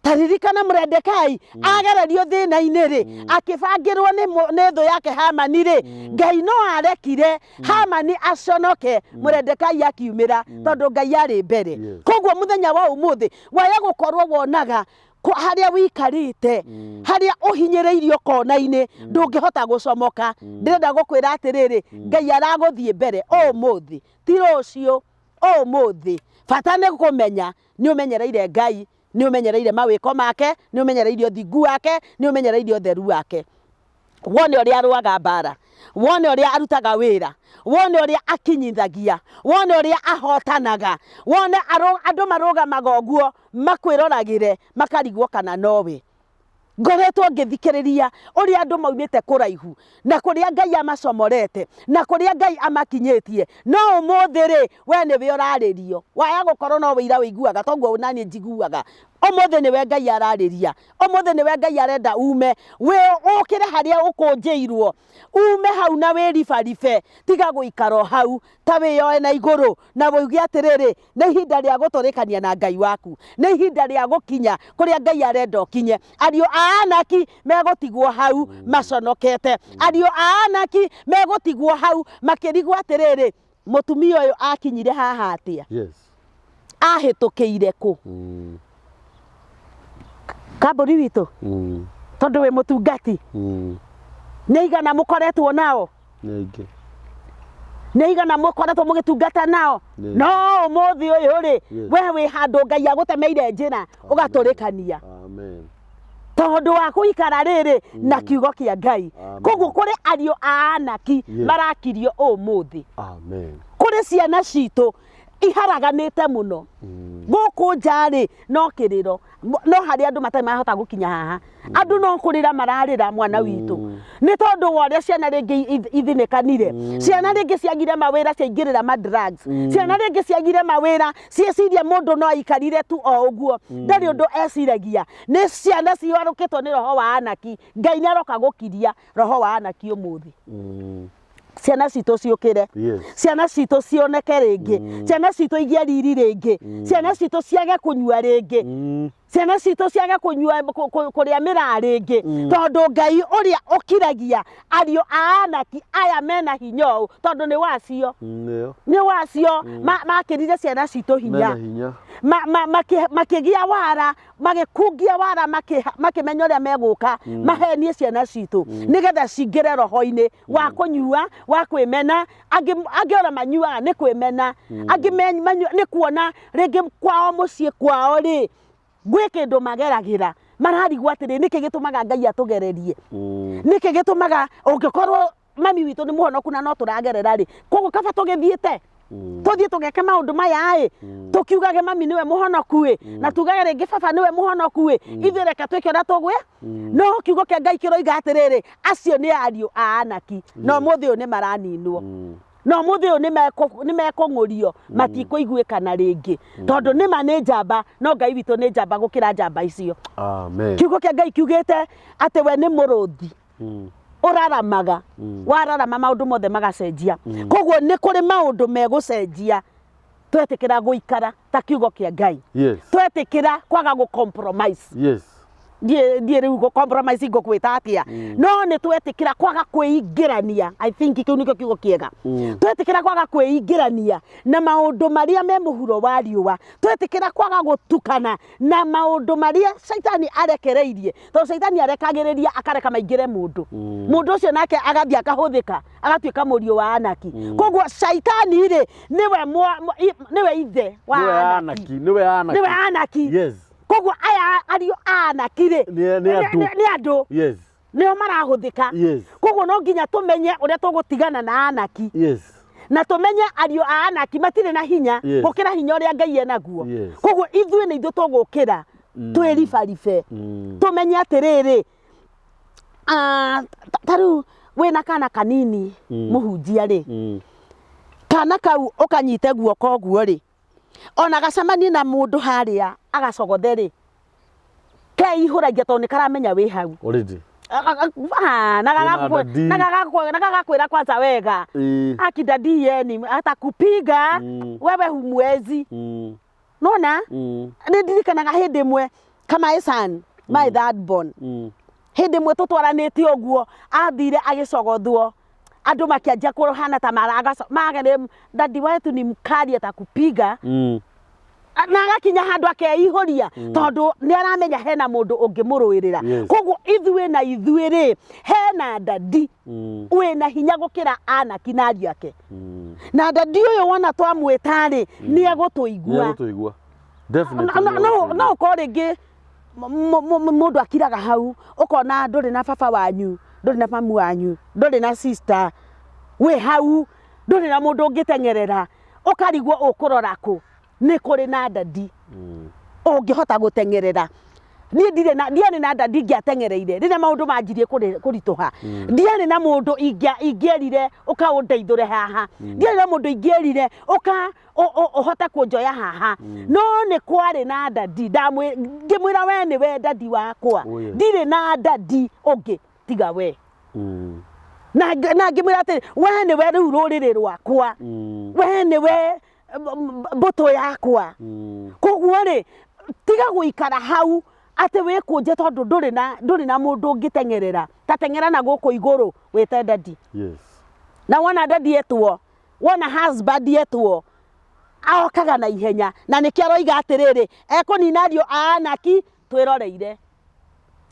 B: Ta ririkana Mũrendekai agererio thĩna-inĩ rĩ, akĩbangĩrwo nĩ thũ yake Hamani rĩ, Ngai no arekire Hamani aconoke, Mũrendekai akiumĩra, tondũ Ngai arĩ mbere. Koguo mũthenya wa ũmũthĩ waya gũkorwo wonaga harĩa wĩikarĩte, harĩa ũhinyĩrĩirio kona-inĩ, ndũngĩhota gũcomoka, ndĩrenda gũkwĩra atĩrĩrĩ, Ngai aragũthiĩ mbere ũmũthĩ, ti rũciũ, ũmũthĩ. Bata nĩ kũmenya nĩ ũmenyereire Ngai, nĩ ũmenyereire mawĩko make, nĩ ũmenyereire ũthingu wake, nĩ ũmenyereire ũtheru wake. Wone ũrĩa arũaga mbara, wone ũrĩa arutaga wĩra, wone ũrĩa akinyithagia, wone ũrĩa ahotanaga, wone andũ marũgamaga ũguo makwĩroragĩre, makarigwo kana nowe. Ngoretwo ngĩthikĩrĩria ũrĩa andũ maumĩte kũraihu na kũrĩa Ngai amacomorete na kũrĩa Ngai amakinyĩtie, no ũmũthĩ rĩ, we nĩwe ũrarĩrio. Waya gũkorwo no wĩira wĩiguaga, toguo naniĩ njiguaga. Ũmũthĩ nĩwe Ngai ararĩria, ũmũthĩ nĩwe Ngai arenda ume, wĩ ũkĩre harĩa ũkũnjĩirwo, ume hau na wĩribaribe, tiga gũikara o hau, ta wĩyoe na igũrũ na ũige atĩrĩrĩ, nĩ ihinda rĩa gũtũrĩkania na Ngai waku, nĩ ihinda rĩa gũkinya kũrĩa Ngai arenda ũkinye. Ariũ a Anaki megũtigwo hau maconokete, ariũ a Anaki megũtigwo hau makĩrigwo atĩrĩrĩ, mũtumia ũyũ akinyire haha atĩa?
A: Yes.
B: Ahĩtũkĩire kũ? Kambũri witũ, tondũ wĩ mũtungati, nĩ aigana mũkoretwo nao?
A: Nĩ aingĩ.
B: Nĩ aigana mũkoretwo mũgĩtungata nao?
A: Nĩ.
B: No ũmũthĩ ũyũ rĩ,
A: Yes.
B: we wĩ handũ Ngai agũtemeire njĩra ũgatũrĩkania.
A: Amen.
B: Tondũ wa gũikara rĩrĩ na kiugo kĩa Ngai.
A: Amen.
B: Koguo kũrĩ ariũ a Anaki
A: Yes.
B: marakirio ũmũthĩ.
A: Amen.
B: Kũrĩ ciana citũ iharaganĩte mũno gũkũ nja rĩ, no kĩrĩro, no harĩ andũ matarĩ marahota gũkinya haha, andũ no kũrĩra mararĩra mwana witũ nĩ tondũ wa ũrĩa ciana rĩngĩ ithinĩkanire, ciana rĩngĩ ciagire mawĩra ciaingĩrĩra ma drugs, ciana rĩngĩ ciagire mawĩra ciĩciria mũndũ no aikarire tu o ũguo, ndarĩ ũndũ eciragia. Nĩ ciana ciarũkĩtwo nĩ roho wa Anaki. Ngai nĩ aroka gũkiria roho wa Anaki ũmũthĩ. Ciana citũ ciũkĩre.
A: Yes.
B: Ciana citũ cioneke rĩngĩ, ciana citũ igĩe riri rĩngĩ, ciana citũ ciage kũnyua rĩngĩ, ciana citũ ciage kũnyua kũrĩa mĩraa rĩngĩ, tondũ Ngai ũrĩa ũkiragia ariũ a Anaki aya mena hinya ũũ, tondũ nĩ wacio.
A: Nĩo.
B: Nĩ wacio makĩrire ciana citũ hinya.
A: Mena hinya.
B: Makĩgĩa wara, magĩkungia wara, makĩmenya ũrĩa megũka mahenie ciana citũ nĩgetha cingĩre roho-inĩ wa kũnyua, wa kwĩmena. Angĩ ona manyuaga nĩ kwĩmena, angĩ manyua nĩ kuona rĩngĩ kwao mũciĩ kwao rĩ gwĩ kĩndũ mageragĩra, mararigwo atĩrĩ, nĩkĩ gĩtũmaga Ngai atũgererie? Nĩkĩ gĩtũmaga ũngĩkorwo mami witũ nĩ mũhonoku na no tũragerera rĩ, koguo kaba tũgĩthiĩte tũthiĩ tũgeke maũndũ maya ĩ, tũkiugage mami nĩwe mũhonoku ĩ, na tugage rĩngĩ baba nĩwe mũhonoku ĩ, ithuĩ reke twĩke ũrĩa tũgwĩ. No kiugo kĩa Ngai kĩroiga atĩrĩrĩ, acio nĩ ariũ a Anaki, na ũmũthĩ ũyũ nĩ maraninwo, na ũmũthĩ ũyũ nĩ mekũng'ũrio, matikũiguĩkana rĩngĩ, tondũ nĩma nĩ njamba, no Ngai witũ nĩ njamba gũkĩra njamba icio.
A: Amen.
B: Kiugo kĩa Ngai kiugĩte atĩ we nĩ mũrũthi ũraramaga, wararama maũndũ mothe magacenjia. Koguo nĩ kũrĩ maũndũ megũcenjia twetĩkĩra gũikara ta kiugo kĩa Ngai.
A: Yes.
B: Twetĩkĩra kwaga gũ compromise.
A: Yes.
B: Ndiĩ rĩu gũ compromise ngũkwĩta atĩa, no nĩ twetĩkĩra kwaga kwĩingĩrania. I think kĩu nĩkĩo kiugo kĩega. Twetĩkĩra kwaga kwĩingĩrania na maũndũ marĩa me mũhuro wa riũa, twetĩkĩra kwaga gũtukana na maũndũ marĩa caitani arekereirie, tondũ caitani arekagĩrĩria akareka maingĩre mũndũ, mũndũ ũcio nake agathiĩ akahũthĩka agatuĩka mũriũ wa Anaki. Koguo caitani rĩ nĩwe nĩwe ithe wa
A: Nĩwe
B: Anaki.
A: Anaki, nĩwe Anaki.
B: Nĩwe Anaki.
A: Yes.
B: Koguo aya ariũ a Anaki rĩ
A: Nĩ andũ.
B: Nĩ andũ.
A: Yes.
B: Nĩo marahũthĩka.
A: Yes.
B: Koguo no nginya tũmenye ũrĩa tũgũtigana na Anaki.
A: Yes.
B: Na tũmenye ariũ a Anaki matirĩ na hinya
A: Yes.
B: gũkĩra hinya ũrĩa Ngai enaguo.
A: Yes.
B: Koguo ithuĩ nĩ ithuĩ tũgũkĩra twĩribaribe. Tũmenye atĩrĩrĩ, ta rĩu wĩna kana kanini mũhunjia rĩ, kana kau ũkanyite guoko ũguo rĩ, ona gacemanie na mũndũ harĩa agacogothe rĩ, keihũragia tondũ nĩ karamenya wĩ hau.
A: Already.
B: Na
A: Wĩna daddy.
B: na gagakwĩra kwanza wega. Aki daddy yeni atakupiga wewe humwezi. Nona? Nĩ ndirikanaga hĩndĩ ĩmwe kama my son, my third born. Hĩndĩ ĩmwe tũtwaranĩte ũguo athire agĩcogothwo, andũ makĩanjia kũhana ta maraga daddy wetu ni mkali atakupiga. Na agakinya handũ akeihũria tondũ nĩ aramenya hena mũndũ ũngĩmũrũĩrĩra.
A: Yes.
B: Koguo ithuĩ na ithuĩ rĩ, hena daddy wĩna hinya gũkĩra Anaki na ariũ ake. Na daddy ũyũ wona twamwĩta rĩ, nĩ egũtũigua.
A: Nĩ egũtũigua. Definitely nĩ
B: No
A: egũtũigua.
B: No ũkorwo rĩngĩ mũndũ akiraga hau, ũkona ndũrĩ na baba wanyu, ndũrĩ na mamu wanyu, ndũrĩ na sister, wĩ hau, ndũrĩ na mũndũ ũngĩteng'erera, ũkarigwo ũkũrora kũ. Nĩ kũrĩ na daddy ũngĩhota gũteng'erera. Niĩ ndirĩ na ndiarĩ na nda ndingĩateng'ereire rĩrĩa maũndũ manjirie kũritũha. Ndiarĩ na mũndũ ingĩerire ũka ũndeithũre haha. Ndiarĩ na mũndũ ingĩerire ũka ũhote kũnjoya haha. No nĩ kwarĩ na ndadi, ngĩmwĩra we nĩwe ndadi wakwa.
A: Oh, yes.
B: Ndirĩ na ndadi ũngĩ tiga we. Na ngĩmwĩra atĩrĩ, we nĩwe rĩu rũrĩrĩ rwakwa. We nĩwe mbũtũ yakwa. Koguo rĩ, tiga gũikara hau atĩ wĩkũnje tondũ ndũrĩ na mũndũ ũngĩteng'erera. Ta teng'era na gũkũ igũrũ wĩte ndadi.
A: Yes.
B: Na wona ndadi etwo, wona husband etwo, aokaga na ihenya. Na nĩkĩo aroiga atĩrĩrĩ, ekũnina ariũ a Anaki twĩroreire.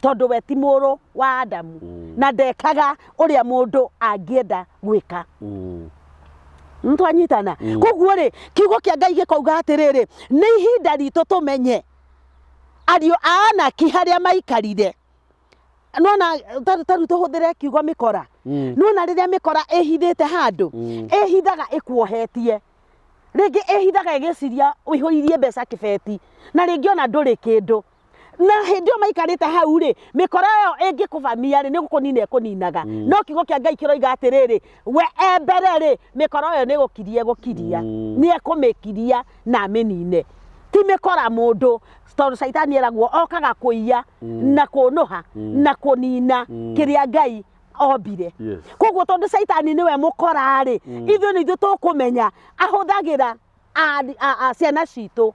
B: Tondũ we ti mũrũ wa Adamu. Na ndekaga ũrĩa mũndũ angĩenda gwĩka. Nĩtwanyitana? Koguo rĩ, kiugo kĩa Ngai gĩkauga atĩrĩrĩ, nĩ ihinda ritũ tũmenye ariũ a Anaki harĩa maikarire. Nĩwona, ta rĩu tũhũthĩre kiugo mĩkora. Nĩwona rĩrĩa mĩkora ĩhithĩte handũ, ĩhithaga ĩkuohetie. Rĩngĩ ĩhithaga ĩgĩciria ũihũirie mbeca kĩbeti, na rĩngĩ ona ndũrĩ kĩndũ. Na hĩndĩ ĩyo maikarĩte hau rĩ, mĩkora ĩyo ĩngĩkũbamia rĩ, nĩ gũkũnina ĩkũninaga. No kiugo kĩa Ngai kĩroiga atĩrĩrĩ, we e mbere rĩ, mĩkora ĩyo nĩ gũkiria ĩgũkiria. Nĩ ekũmĩkiria na amĩnine. Ti mĩkora mũndũ, tondũ caitani eragwo okaga kũiya na kũnũha na kũnina kĩrĩa Ngai ombire.
A: Yes.
B: Koguo tondũ caitani nĩwe mũkora rĩ, ithuĩ nĩ ithuĩ tũkũmenya ahũthagĩra ciana citũ.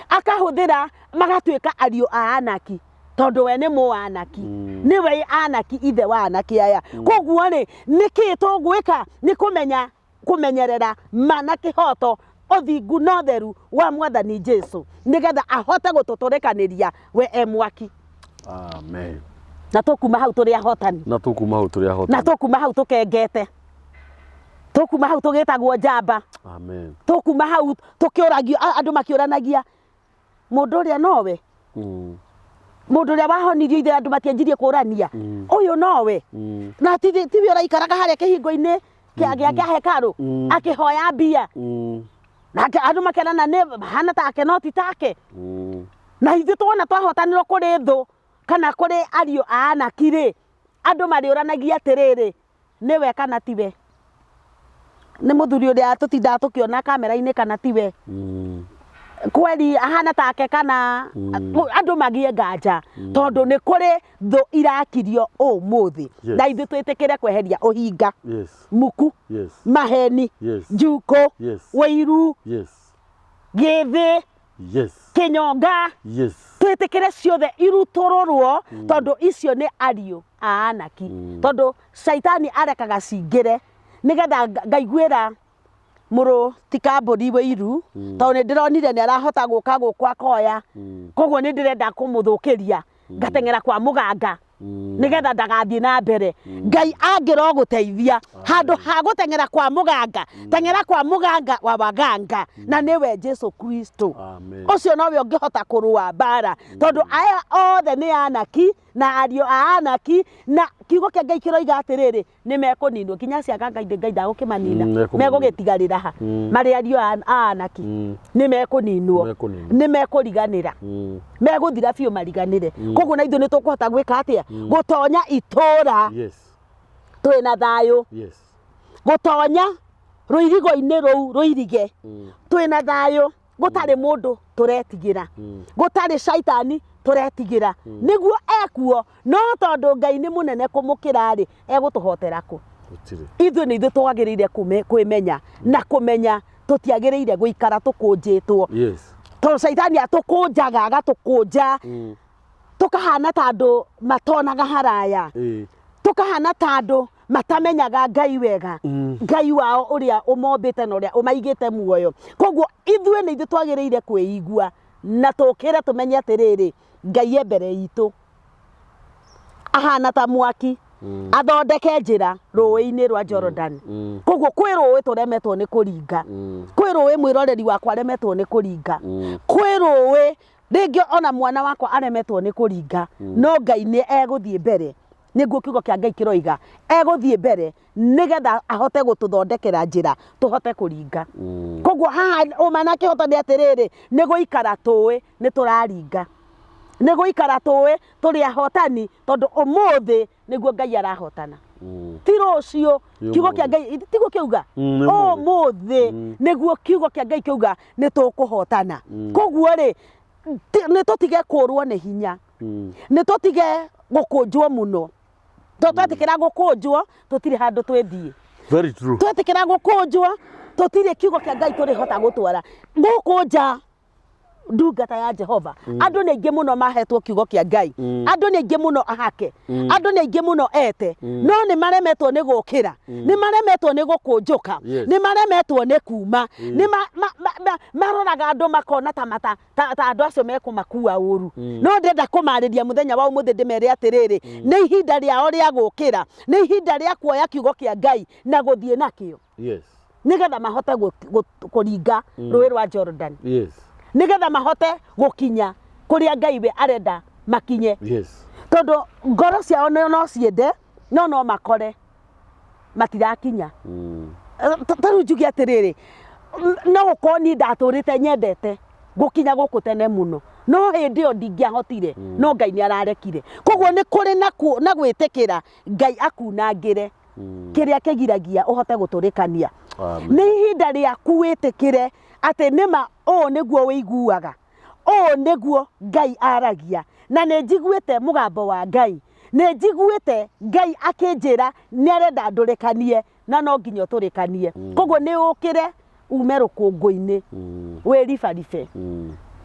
B: Akahũthĩra magatuĩka ariũ a Anaki, tondũ we nĩ mũanaki. Nĩwe Anaki, ithe wa Anaki aya. Koguo rĩ, nĩkĩ tũgwĩka? Nĩ kũmenya kũmenyerera ma na kĩhoto, ũthingu na ũtheru wa Mwathani Jesu, nĩgetha ahote gũtũtũrĩkanĩria we e mwaki.
A: Amen.
B: Na tũkuma hau tũrĩ ahotani.
A: Na tũkuma hau tũrĩ ahotani.
B: Na tũkuma hau tũkengete. Tũkuma hau tũgĩtagwo njamba.
A: Amen.
B: Tũkuma hau tũkĩũragio, andũ makĩũranagia mũndũ ũrĩa nowe. Mũndũ ũrĩa wahonirio ithe andũ matianjirie kũrania. Ũyũ nowe. Na tiwe ũraikaraga harĩa kĩhingo-inĩ gĩa hekarũ, akĩhoya mbia. Nake andũ makerana nĩ hana take no ti take. Na ithuĩ tuona twahotanĩrwo kũrĩ thũ kana kũrĩ ariũ a Anaki rĩ, andũ marĩũranagia atĩrĩrĩ, nĩwe kana tiwe? Nĩ mũthuri ũrĩa tũtindaga tũkĩona kamera-inĩ kana tiwe? Kweli ahana take kana andũ magĩe nganja, tondũ nĩ kũrĩ thũ irakirio ũmũthĩ.
A: Yes.
B: Na ithuĩ twĩtĩkĩre kweheria ũhinga.
A: Yes.
B: Muku.
A: Yes.
B: Maheni.
A: Yes.
B: Njukũ.
A: Yes.
B: Wĩiru.
A: Yes.
B: Gĩthĩ.
A: Yes.
B: Kĩnyonga.
A: Yes.
B: Twĩtĩkĩre ciothe irutũrũrwo, tondũ icio nĩ ariũ a Anaki. Tondũ caitani arekaga cingĩre nĩgetha ngaiguĩra mũrũ ti kambũri wĩiru, tondũ nĩ ndĩronire nĩ arahota gũka gũkũ akoya. Koguo nĩ ndĩrenda kũmũthũkĩria, ngateng'era kwa mũganga nĩgetha ndagathiĩ na mbere. Ngai angĩrogũteithia handũ ha gũteng'era kwa mũganga, teng'era kwa mũganga wa waganga, na nĩwe Jesu Kristo.
A: Amen.
B: Ũcio nowe ũngĩhota kũrũa mbara, tondũ aya othe nĩ Anaki na ariũ a Anaki, na kiugo kĩa Ngai kĩroiga atĩrĩrĩ, nĩ mekũninwo nginya acio anga Ngai Ngai ndagũkĩmanina,
A: Mekũmanina.
B: megũgĩtigarĩra ha marĩ ariũ a Anaki, nĩ mekũninwo,
A: Mekũninwo.
B: nĩ mekũriganĩra, megũthira biũ mariganĩre. Koguo na ithuĩ nĩ tũkũhota gwĩka atĩa? Gũtonya itũũra
A: Yes.
B: twĩ na thayũ.
A: Yes.
B: Gũtonya rũirigo-inĩ rũu rũirige twĩ na thayũ, gũtarĩ mũndũ tũretigĩra, gũtarĩ caitani tũretigĩra, nĩguo ekuo. No tondũ Ngai nĩ mũnene kũmũkĩra rĩ, egũtũhotera kũ?
A: Gũtirĩ.
B: Ithuĩ nĩ ithuĩ twagĩrĩire kwĩmenya na kũmenya tũtiagĩrĩire gũikara tũkũnjĩtwo.
A: Yes.
B: Tondũ caitani atũkũnjaga, agatũkũnja, tũkahana ta andũ matonaga haraya. Tũkahana ta andũ matamenyaga Ngai wega, Ngai wao ũrĩa ũmombĩte na ũrĩa ũmaigĩte muoyo. Koguo ithuĩ nĩ ithuĩ twagĩrĩire kwĩigua na tũkĩre tũmenye atĩrĩrĩ, Ngai e mbere itũ, ahana ta mwaki, athondeke njĩra rũĩ-inĩ rwa Jordan. Koguo kwĩ rũĩ tũremetwo nĩ kũringa, kwĩ rũĩ mwĩroreri wakwa aremetwo nĩ kũringa, kwĩ rũĩ rĩngĩ ona mwana wakwa aremetwo nĩ kũringa, no Ngai nĩ egũthiĩ mbere. Nĩguo kiugo kĩa Ngai kĩroiga, egũthiĩ mbere nĩgetha ahote gũtũthondekera njĩra tũhote kũringa. Koguo haha ũma na kĩhoto nĩ atĩrĩrĩ, nĩ gũikara tũĩ nĩ tũraringa. Nĩ gũikara tũĩ tũrĩ ahotani tondũ ũmũthĩ nĩguo Ngai arahotana. Ti rũciũ.
A: Nĩ
B: Kiugo kĩa
A: ũmũthĩ.
B: Ngai tiguo kĩauga?
A: Nĩ ũmũthĩ.
B: Ũmũthĩ nĩguo kiugo kĩa Ngai kĩauga nĩ tũkũhotana. Koguo rĩ, nĩ tũtige kũrwo nĩ hinya. Nĩ tũtige gũkũnjwo mũno. Tondũ twetĩkĩra gũkũnjwo tũtirĩ handũ twĩthiĩ.
A: Very true.
B: Twetĩkĩra gũkũnjwo tũtirĩ kiugo kĩa Ngai tũrĩhota gũtwara. Gũkũ nja ndungata ya Jehova andũ nĩ aingĩ mũno mahetwo kiugo kĩa Ngai, andũ nĩ aingĩ mũno ahake, andũ nĩ aingĩ mũno ete, no nĩ maremetwo nĩ gũkĩra, nĩ maremetwo nĩ gũkũnjũka, nĩ maremetwo nĩ kuma, nĩ maroraga andũ makona ta mata ta ta andũ acio mekũmakua ũru. No ndĩrenda kũmarĩria mũthenya wa ũmũthĩ ndĩmere atĩrĩrĩ, nĩ ihinda rĩao rĩa gũkĩra, nĩ ihinda rĩa kuoya kiugo kĩa Ngai na gũthiĩ nakĩo. Nĩgetha mahote kũringa rũĩ rwa Jordan. Nĩgetha mahote gũkinya kũrĩa Ngai we arenda makinye. Tondũ ngoro ciao no ciende, no no makore matirakinya. Ta rĩu njuge atĩrĩrĩ, no gũkorwo niĩ ndatũrĩte nyendete gũkinya gũkũ tene mũno, no hĩndĩ ĩyo ndingĩahotire, no Ngai nĩ ararekire. Koguo nĩ kũrĩ na gwĩtĩkĩra Ngai akunangĩre kĩrĩa kĩgiragia ũhote gũtũrĩkania. Nĩ ihinda rĩaku wĩtĩkĩre atĩ nĩma ũũ nĩguo wĩiguaga, ũũ nĩguo Ngai aragia, na nĩ njiguĩte mũgambo wa Ngai, nĩ njiguĩte Ngai akĩnjĩra nĩ arenda ndũrĩkanie, na no nginya ũtũrĩkanie. Koguo nĩ ũkĩre ume rũkũngũ-inĩ, wĩribaribe,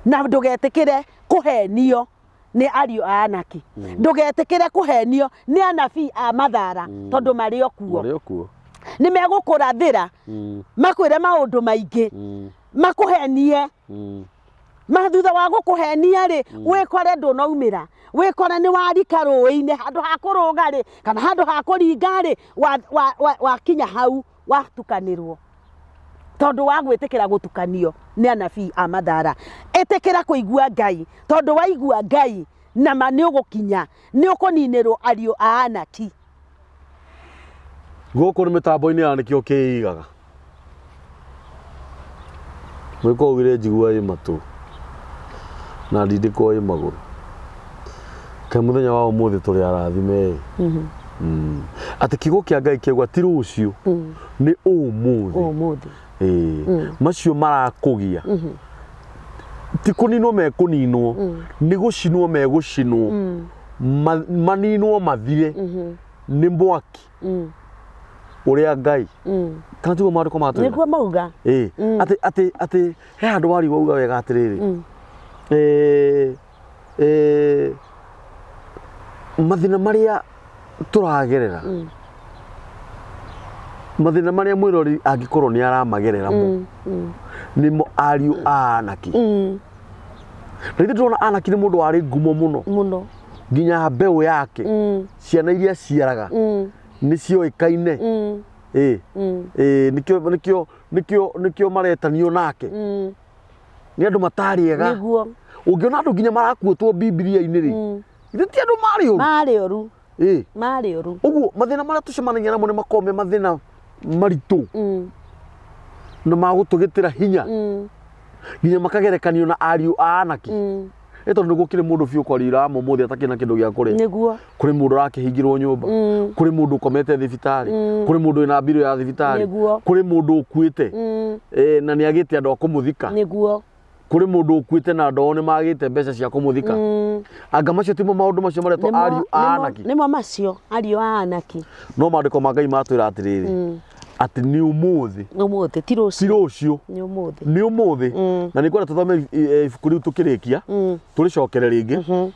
B: na ndũgetĩkĩre kũhenio nĩ ariũ a Anaki. Ndũgetĩkĩre kũhenio nĩ anabii a mathara, tondũ marĩ o kuo.
A: Marĩ o kuo.
B: Nĩ megũkũrathĩra, makwĩre maũndũ maingĩ, makũhenie. Ma thutha wa gũkũhenia rĩ, wĩkore ndũnaumĩra, wĩkore nĩ warika rũĩ-inĩ, handũ ha kũrũga rĩ, kana handũ ha kũringa rĩ, wakinya hau watukanĩrwo. Tondũ wa gwĩtĩkĩra gũtukanio nĩ anabii a mathara. Ĩtĩkĩra kũigua Ngai, tondũ waigua Ngai na ma nĩ ũgũkinya, nĩ ũkũninĩrwo ariũ a Anaki.
A: Gũkũ nĩ mĩtambo-inĩ ya nĩkĩo kĩigaga. Mwĩko augire njigua ĩ matũ na ndindĩkwo ĩ magũrũ. Kaĩ mũthenya wa ũmũthĩ tũrĩ arathime ĩ. Atĩ kiugo kĩa Ngai kĩauga ti rũciũ, nĩ ũmũthĩ.
B: Ũmũthĩ.
A: Ĩĩ. Macio marakũgia ti kũninwo mekũninwo, nĩ gũcinwo megũcinwo, maninwo mathire nĩ mwaki ũrĩa Ngai. Kana tiguo maandĩko matwĩra?
B: Nĩguo mauga.
A: Ĩĩ. Atĩ atĩ atĩ he handũ wari wauga wega atĩrĩrĩ. Mathĩna marĩa tũragerera, mathĩna marĩa mwĩrori angĩkorwo nĩ aramagerera mo, nĩmo ariũ a Anaki. Na ithuĩ tũrona Anaki nĩ mũndũ warĩ ngumo mũno.
B: Mũno.
A: Nginya mbeũ yake, ciana iria aciaraga, nĩ cioĩkaine. Ĩĩ. Ĩĩ, nĩkĩo nĩkĩo nĩkĩo nĩkĩo maretanio nake. Nĩ andũ matarĩ ega.
B: Nĩguo.
A: Ũngĩona andũ nginya marakuĩtwo Bibilia-inĩ rĩ, ithe ti andũ marĩ ũru.
B: Marĩ ũru.
A: Ĩĩ.
B: Marĩ ũru.
A: Ũguo mathĩna marĩa tũcemanagia namo nĩ makoragwo me mathĩna maritũ. Na magũtũgĩtĩra hinya. Nginya makagerekanio na ariũ a Anaki. Ĩ tondũ nĩguo kĩrĩ mũndũ biũ kwaria ũmũthĩ atakĩrĩ na kĩndũ gĩa kũrĩa.
B: Nĩguo.
A: Kũrĩ mũndũ ũrakĩhingĩrwo nyũmba. Kũrĩ mũndũ ũkomete thibitarĩ. Kũrĩ mũndũ wĩna mbirũ ya thibitarĩ.
B: Nĩguo.
A: Kũrĩ mũndũ ũkuĩte. Na nĩ agĩte andũ a kũmũthika.
B: Nĩguo.
A: Kũrĩ mũndũ ũkuĩte na andũ ao nĩ magĩte mbeca cia kũmũthika. Anga macio timo maũndũ macio maretwo ariũ a Anaki.
B: Nĩmo macio ariũ a Anaki.
A: No maandĩko ma Ngai matwĩra atĩrĩrĩ, atĩ nĩ ũmũthĩ.
B: Ũmũthĩ, ti rũciũ.
A: Ti rũciũ.
B: Nĩ ũmũthĩ.
A: Nĩ ũmũthĩ. Na nĩ ngwenda tũthome ibuku rĩu tũkĩrĩkia, tũrĩcokere rĩngĩ.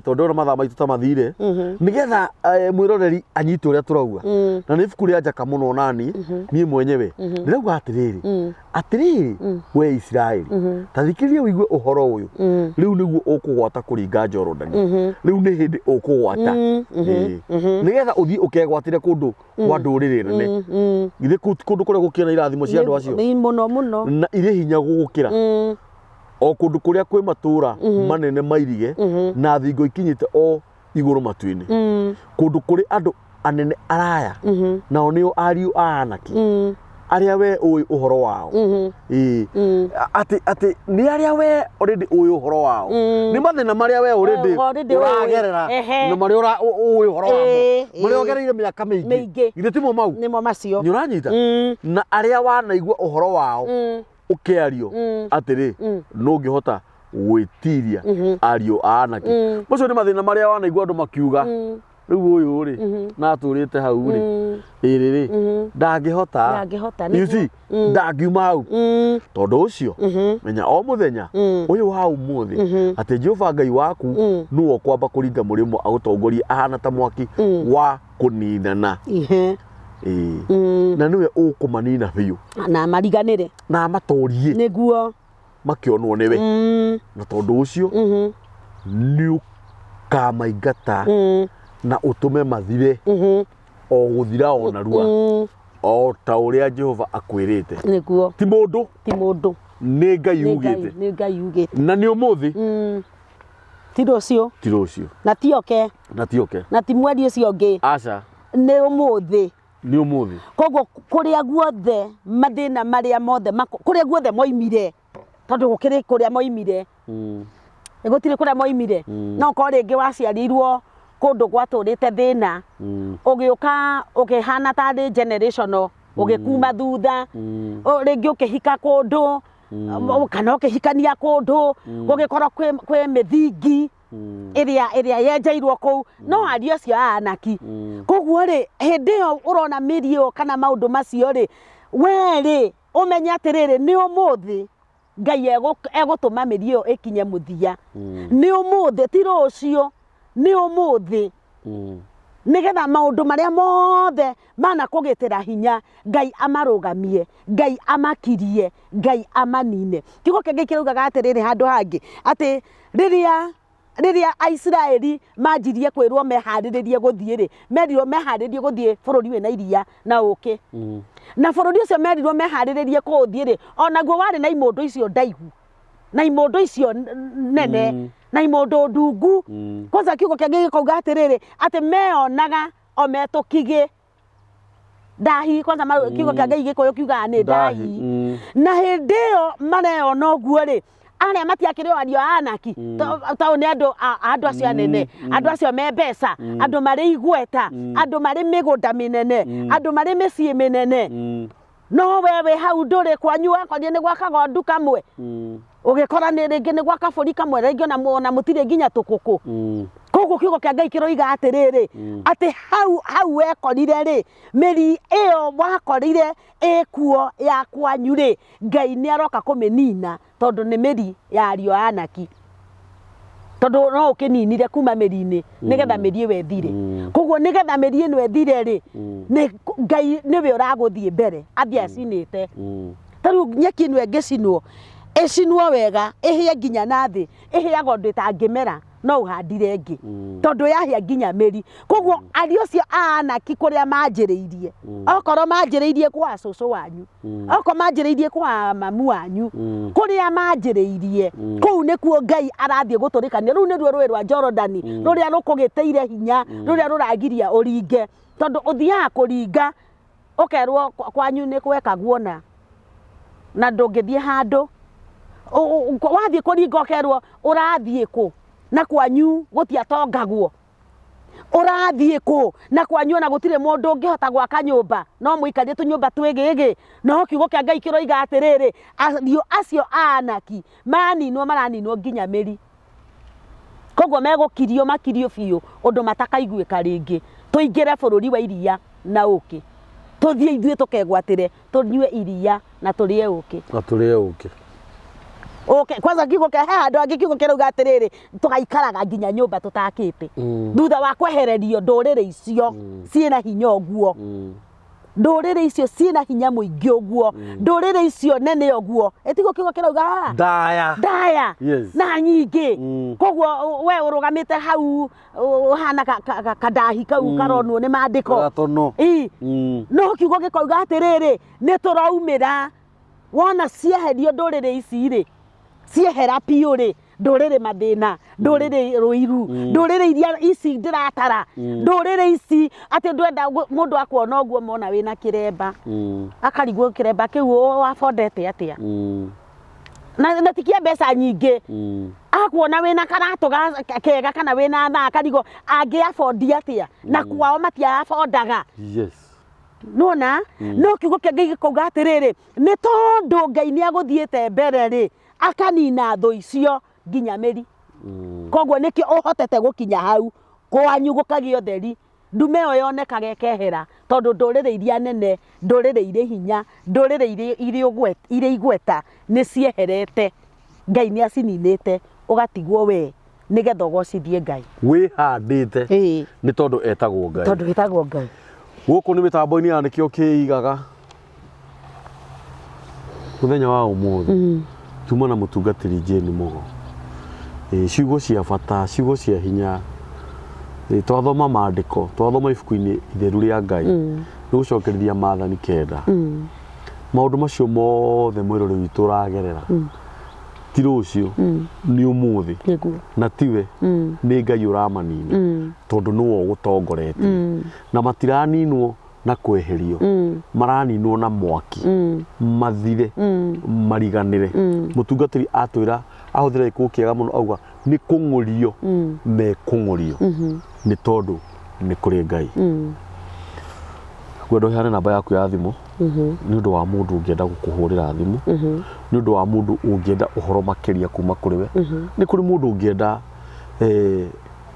A: Tondũ ndĩrona mathaa maitũ ta mathire. Nĩgetha mwĩroreri anyite ũrĩa tũrauga. Na nĩ ibuku rĩa njaka mũno nani, niĩ mwenyewe. Ndĩrauga atĩrĩrĩ, atĩrĩrĩ, we Isiraeli, ta thikĩrĩria ũigue ũhoro ũyũ. Rĩu nĩguo ũkũgwata kũringa Jorodani. Rĩu nĩ hĩndĩ ũkũgwata. Ĩĩ. Nĩgetha ũthiĩ ũkegwatĩre kũndũ kwa ndũrĩrĩ nene. Githĩ kũu ti kũndũ kũrĩa gũkĩrĩ na irathimo cia andũ acio?
B: Nĩ mũno mũno.
A: Na irĩ hinya gũgũkĩra. O kũndũ kũrĩa kwĩ matũũra manene mairige na thingo ikinyĩte o igũrũ matu-inĩ. Kũndũ kũrĩ andũ anene araya, nao nĩo ariũ a Anaki. Arĩa we ũĩ ũhoro wao. Ĩĩ. Atĩ atĩ nĩ arĩa we already ũĩ ũhoro wao. Nĩ mathĩna marĩa we already
B: Already ũĩ.
A: ũragerera
B: Ehe.
A: na marĩa ũĩ ũhoro wamo.
B: Ĩĩ,
A: Marĩa
B: ĩĩ.
A: ũgereire mĩaka mĩingĩ.
B: Mĩingĩ.
A: Githĩ timo mau?
B: Nĩmo macio.
A: Nĩ ũranyita? Na arĩa wanaigua ũhoro wao ũkĩario atĩrĩ, ndũngĩhota gwĩtiria ariũ a anake. Macio nĩ mathĩna marĩa wanaigua andũ makiuga. Rĩu ũyũ rĩ, na atũrĩte hau rĩ, ĩrĩ rĩ, ndangĩhota.
B: Ndangĩhota,
A: You
B: nĩguo.
A: see, ndangiuma hau. Tondũ ũcio, menya o mũthenya ũyũ wa ũmũthĩ atĩ Jehova Ngai waku nĩwe ũkwamba kũringa mũrĩmo agũtongorie ahana ta mwaki wa kũninana.
B: Ihe.
A: Ĩĩ. Na nĩwe ũkũmanina biũ
B: Na mariganĩre.
A: Na amatorie
B: Nĩguo.
A: Makĩonwo nĩwe. Na tondũ ũcio nĩ ũkamaingata na ũtũme mathire o gũthira o narua o ta ũrĩa Jehova akwĩrĩte.
B: Nĩguo.
A: Ti mũndũ.
B: Ti mũndũ.
A: Nĩ Ngai
B: Nĩ Ngai,
A: ugĩte.
B: nĩ Ngai ugĩte.
A: Na nĩ ũmũthĩ.
B: Ti rũciũ.
A: Ti rũciũ.
B: Na ti oke.
A: Na ti oke.
B: Na ti mweri ũcio ũngĩ.
A: Aca.
B: Nĩ ũmũthĩ.
A: Nĩ ũmũthĩ.
B: Koguo kũrĩa guothe mathĩna marĩa mothe kũrĩa guothe moimire, tondũ gũkĩrĩ kũrĩa moimire, gũtirĩ kũrĩa moimire. No korwo rĩngĩ waciarirwo kũndũ gwatũrĩte thĩna, ũgĩũka ũkĩhana tarĩ generational, ũgĩkuma thutha, rĩngĩ ũkĩhika kũndũ, kana ũkĩhikania kũndũ, gũgĩkorwo kwĩ mĩthingi ĩrĩa yenjeirwo kũu, no ariũ acio a Anaki. Koguo rĩ, hĩndĩ ĩyo ũrona mĩri ĩyo kana maũndũ macio rĩ, we rĩ, ũmenye atĩrĩrĩ, nĩ ũmũthĩ Ngai egũtũma mĩri ĩyo ĩkinye mũthia. Nĩ ũmũthĩ, ti rũciũ, nĩ ũmũthĩ. Nĩgetha maũndũ marĩa mothe manakũgĩtĩra hinya, Ngai amarũgamie, Ngai amakirie, Ngai amanine. Kiugo kĩa Ngai kĩraugaga atĩrĩrĩ handũ hangĩ, atĩ rĩrĩa Aisiraeli manjirie kwĩrwo meharĩrĩrie gũthiĩ rĩ, merirwo meharĩrĩrie gũthiĩ bũrũri wĩna iria na ũkĩ. Na bũrũri ũcio merirwo meharĩrĩrie kũũthiĩ rĩ, onaguo warĩ na imũndũ icio ndaihu, na imũndũ icio nene, na imũndũ ndungu. Kwanza kiugo kĩa Ngai gĩkauga atĩrĩrĩ, atĩ meyonaga o metũkigĩ. Ndahi, kwanza kiugo kĩa Ngai Gĩkũyũ kiugaga nĩ ndahi. Na hĩndĩ ĩyo mareyona ũguo rĩ, arĩa matiakĩrĩ o ariũ a Anaki, tondũ nĩ andũ acio anene, andũ acio me mbeca, andũ marĩ igweta, andũ marĩ mĩgũnda mĩnene, andũ marĩ mĩciĩ mĩnene. No we wĩ hau ndũrĩ kwanyu, wakorire nĩ gwa kagondu kamwe, ũgĩkora nĩ rĩngĩ nĩ gwa kabũri kamwe, rĩngĩ ona mũtirĩ nginya tũkũkũ. Koguo kiugo kĩa Ngai kĩroiga atĩrĩrĩ, atĩ hau wekorire rĩ, mĩri ĩyo wakorire ĩkuo ya kwanyu rĩ, Ngai nĩ aroka kũmĩnina, tondũ nĩ mĩri ya ariũ a Anaki. Tondũ no ũkĩninire kuma mĩri-inĩ nĩgetha mĩri ĩyo ĩthire. Koguo nĩgetha mĩri ĩno ĩthire rĩ, nĩ Ngai nĩwe ũragũthiĩ mbere athiĩ acinĩte. Ta rĩu nyeki ĩno ĩngĩcinwo, ĩcinwo wega, ĩhĩe nginya na thĩ, ĩhĩaga ũndũ ĩtangĩmera, no ũhandire ĩngĩ. Tondũ yahĩa nginya mĩri. Koguo ariũ acio a Anaki kũrĩa manjĩrĩirie, okorwo manjĩrĩirie kwa cũcũ wanyu, okorwo manjĩrĩirie kwa mamu wanyu, kũrĩa manjĩrĩirie, kũu nĩkuo Ngai arathiĩ gũtũrĩkania. Rũu nĩruo rũĩ rwa Jorodani, rũrĩa rũkũgĩtĩire hinya, rũrĩa rũragiria ũringe. Tondũ ũthiaga kũringa, ũkerwo kwanyu nĩ gwekagwo na ndũngĩthiĩ handũ. Wathiĩ kũringa ũkerwo ũrathiĩ kũ, na kwanyu gũtiatongagwo. Ũrathiĩ kũ, na kwanyu ona gũtirĩ mũndũ ũngĩhota gwaka nyũmba, no mũikarie tũnyũmba twĩgĩgĩ. No kiugo kĩa Ngai kĩroiga atĩrĩrĩ, ariũ acio a Anaki maninwo, maraninwo nginya mĩri. Koguo megũkirio makirio biũ ũndũ matakaiguĩka rĩngĩ. Tũingĩre bũrũri wa iria na ũkĩ, tũthiĩ ithuĩ tũkegwatĩre, tũnyue iria na tũrĩe ũkĩ.
A: Na tũrĩe ũkĩ.
B: Ũkĩ, kwanza kiugo kĩa, he handũ hangĩ kiugo kĩrauga atĩrĩrĩ, tũgaikaraga nginya nyũmba tũtakĩte. Thutha wa kwehererio ndũrĩrĩ icio ciĩna hinya ũguo. Ndũrĩrĩ icio ciĩna hinya mũingĩ ũguo. Ndũrĩrĩ icio nene ũguo. Ĩtiguo kiugo kĩrauga haha?
A: Ndaya.
B: Ndaya.
A: Yes.
B: Na nyingĩ. Koguo we ũrũgamĩte hau ũhana kandahi kau karonwo nĩ maandĩko.
A: Gatono.
B: Ii. No kiugo gĩkauga atĩrĩrĩ, nĩ tũraumĩra. Wona cieherio ndũrĩrĩ ici rĩ, ciehera biũ rĩ, Ndũrĩrĩ mathĩna, ndũrĩrĩ rũiru, ndũrĩrĩ iria ici ndĩratara, ndũrĩrĩ ici atĩ ndwenda mũndũ akuona ũguo mona wĩna kĩremba, akarigwo kĩremba kĩu wabondete atĩa, na ti kĩa mbeca nyingĩ. Akuona wĩna karatũ kega kana wĩna thaa, akarigwo angĩ abondi atĩa na kwao matiabondaga. Nona no kiugo kĩa Ngai gĩkauga atĩrĩrĩ, nĩ tondũ Ngai nĩ agũthiĩte mbere rĩ, akanina thũ icio nginya mĩri. Koguo nĩkĩo ũhotete gũkinya hau kwanyu gũkagĩa ũtheri, ndume ĩyo yonekaga ĩkehera, tondũ ndũrĩrĩ iria nene, ndũrĩrĩ irĩ hinya, ndũrĩrĩ irĩ igweta nĩ cieherete. Ngai nĩ acininĩte, ũgatigwo we nĩgetha ũgocithie Ngai.
A: Wĩhandĩte nĩ tondũ etagwo Ngai.
B: Tondũ etagwo Ngai.
A: Gũkũ nĩ mĩtambo-inĩ ya Nĩkĩo Kĩigaga. Mũthenya wa ũmũthĩ tuma na mũtungatĩri Jane Mũgo. Ciugo cia bata, ciugo cia hinya. Twathoma maandĩko, twathoma ibuku-inĩ itheru rĩa Ngai, nĩ gũcokereria maathani kenda. Maũndũ macio mothe mwĩroreri witũ ũragerera, ti rũciũ, nĩ ũmũthĩ. Na tiwe, nĩ Ngai ũramanina, tondũ nĩwe ũgũtongoretie. Na matiraninwo na kweherio, maraninwo na mwaki, mathire, mariganĩre. Mũtungatĩri atwĩra, ahũthĩra gĩkũũ kĩega mũno, auga nĩ kũng'ũrio mekũng'ũrio, nĩ tondũ nĩ kũrĩ Ngai. Ngwenda ũheane namba yaku ya thimũ nĩ ũndũ wa mũndũ ũngĩenda gũkũhũrĩra thimũ, nĩ ũndũ wa mũndũ ũngĩenda ũhoro makĩria kuma kũrĩ we, nĩ kũrĩ mũndũ ũngĩenda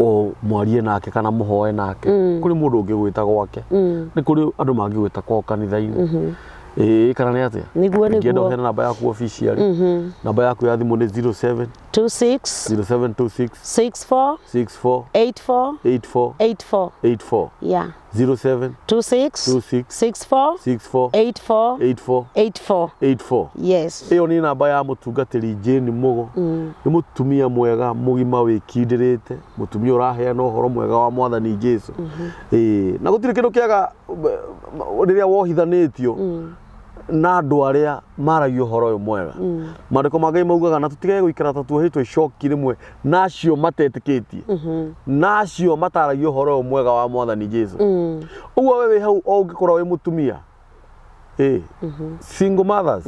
A: o mwarie nake kana mũhoe nake, kũrĩ mũndũ ũngĩgwĩta gwake, nĩ kũrĩ andũ mangĩgwĩta kwao kanitha-inĩ. Ĩĩ, kana nĩ atĩa?
B: Nĩguo,
A: Ingĩenda
B: nĩguo.
A: ũheane namba yaku officially. Namba yaku ya thimũ nĩ 07
B: 26
A: 0726
B: 64
A: 64
B: 84
A: 84
B: 84.
A: 84.
B: Yeah.
A: 07
B: 26
A: 26
B: 64
A: 64
B: 84
A: 84
B: 84.
A: 84.
B: Yes.
A: Ĩyo nĩ namba ya mũtungatĩri Jane Mũgo. Nĩ mũtumia mwega mũgima wĩkindĩrĩte, mũtumia ũraheana ũhoro mwega wa Mwathani Jesu. Ĩĩ, na gũtirĩ kĩndũ kĩega rĩrĩa wohithanĩtio na andũ arĩa maragia ũhoro ũyũ mwega. Maandĩko ma Ngai maugaga na tũtigage gũikara ta tuohetwo icoki rĩmwe na acio matetĩkĩtie, na acio mataragia ũhoro ũyũ mwega wa Mwathani Jesu. Ũguo we wĩ hau o ũngĩkorwo wĩ mũtumia, single mothers,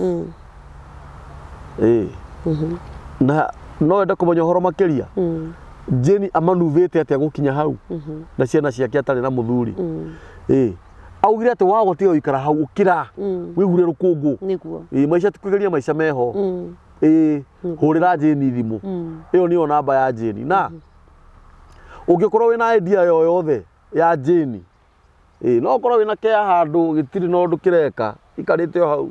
A: na no wende kũmenya ũhoro makĩria, Jane amanuvĩte atĩa gũkinya hau na ciana ciake atarĩ na mũthuri. Augire atĩ wago tiga gũikara hau, ũkĩra wĩhure rũkũngũ.
B: Nĩguo.
A: Maica ti kũgeria maica meho. Hũrĩra Jane thimũ. Ĩyo nĩyo namba ya Jane. Na ũngĩkorwo wĩna idea yoyothe ya Jane, no ũkorwo wĩna kea handũ gĩtirĩ na ũndũ kĩreka, ikarĩte o hau.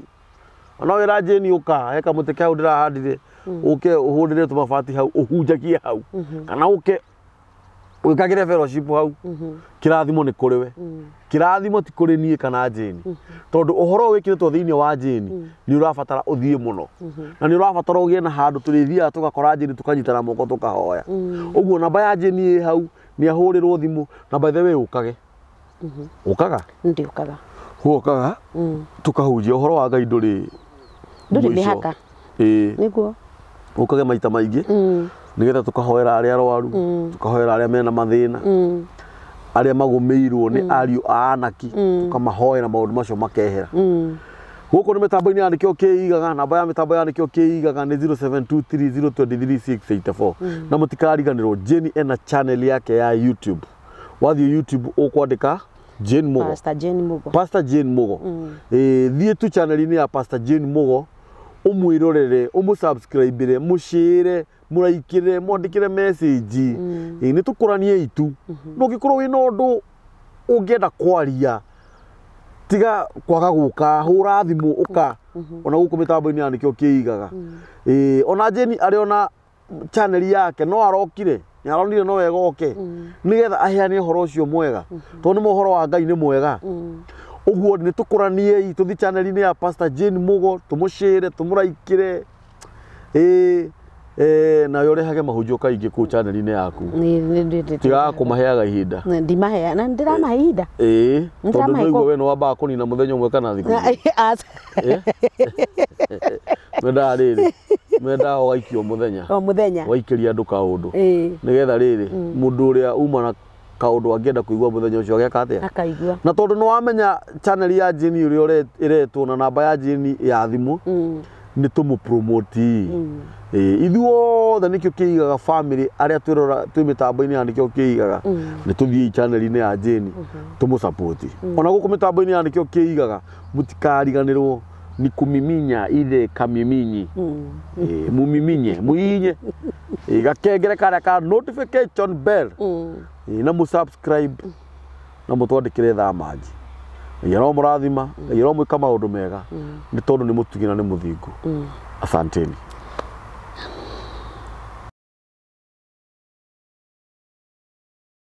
A: No wĩra Jane ũka, he kamũtĩ ke hau ndĩrahandire, ũke ũhũrĩre tũmabati hau, ũhunjagie hau. Kana ũke wĩkagĩre fellowship hau. Kĩrathimo nĩ kũrĩ we. Kĩrathimo ti kũrĩ niĩ kana Jane. Tondũ ũhoro ũyũ wĩkĩrĩtwo thĩinĩ wa Jane nĩ ũrabatara ũthiĩ mũno. Na nĩ ũrabatara ũgĩe na handũ tũrĩthiaga tũgakora Jane, tũkanyitana moko tũkahoya. Ũguo namba ya Jane ĩ hau, nĩ ahũrĩrwo thimũ. Na by the way ũkage. Ũkaga?
B: Ndiũkaga.
A: Ũkaga tũkahunjia ũhoro wa Ngai, ndũrĩ
B: Ndũrĩ
A: mũico.
B: mĩhaka. Nĩguo.
A: Ũkage maita maingĩ nĩgetha tũkahoera arĩa arwaru, tũkahoera arĩa mena mathĩna, arĩa magũmĩirwo nĩ ariũ a anaki, tũkamahoera maũndũ macio makehera. Gũkũ nĩ mĩtambo-inĩ ya Nĩkĩo Kĩigaga. Namba ya mĩtambo ya Nĩkĩo Kĩigaga nĩ 0723023684. Na mũtikariganĩrwo, Jane ena channel yake ya YouTube. Wathiĩ YouTube ũkwandĩka Jane Mugo.
B: Pastor Jane Mugo.
A: Pastor Jane Mugo. Thiĩ tu channel-inĩ ya Pastor Jane Mugo, ũmwĩrorere, ũmũsubscribe, mũshare, mũraikĩre, mwandĩkĩre message. Nĩ tũkũranie itu. Na ũngĩkorwo wĩna ũndũ ũngĩenda kwaria, tiga kwaga gũka, hũra thimũ, ũka ona gũkũ mĩtambo-inĩ ya Nĩkĩo Kĩigaga. Ona Jane arĩ ona channel yake no arokire, nĩ aronire no wega oke nĩgetha aheane ũhoro ũcio mwega, tondũ nĩ ũhoro wa Ngai nĩ mwega. Ũguo nĩ tũkũraniei, tũthiĩ channel-inĩ ya Pastor Jane Mugo, tũmũshare, tũmũraikĩre. Nawe ũrehage mahunjio kaingĩ kũu channel-inĩ yaku. Tigaga kũmaheaga ihinda.
B: Ndimaheaga, na ndĩramahe ihinda.
A: Tondũ
B: Ndĩramahe
A: nĩwaigua we nĩ wambaga kũnina mũthenya ũmwe kana thikũ igĩrĩ. Mendaga rĩrĩ, Mendaga ũgaikio mũthenya.
B: O mũthenya.
A: Waikĩria andũ kaũndũ.
B: Ĩĩ.
A: Nĩgetha rĩrĩ, mũndũ ũrĩa uma na kaũndũ angĩenda kũigua mũthenya ũcio ageka atĩa?
B: Akaigua.
A: Na tondũ nĩ wamenya channel ya Jane ũrĩa ĩretwo na namba ya Jane ya thimũ, nĩ tũmũ promote. Ĩĩ, ithuothe nĩkĩo kĩigaga family arĩa twĩrora twĩ mĩtambo-inĩ ya nĩkĩo kĩigaga nĩ tũthiĩ channel-inĩ ya Jane tũmũ support. Ona gũkũ mĩtambo-inĩ ya nĩkĩo kĩigaga mũtikariganĩrwo ni kumiminya ile kamiminyi. Ĩĩ, mumiminye muinye. Ĩĩ, gakengere karĩa ka notification bell. Ĩĩ, na mu subscribe na mũtwandĩkĩre thaa manji. Ngai aromũrathima, Ngai aromwĩka maũndũ mega nĩ tondũ nĩ mũtugi na nĩ mũthingu. Asanteni.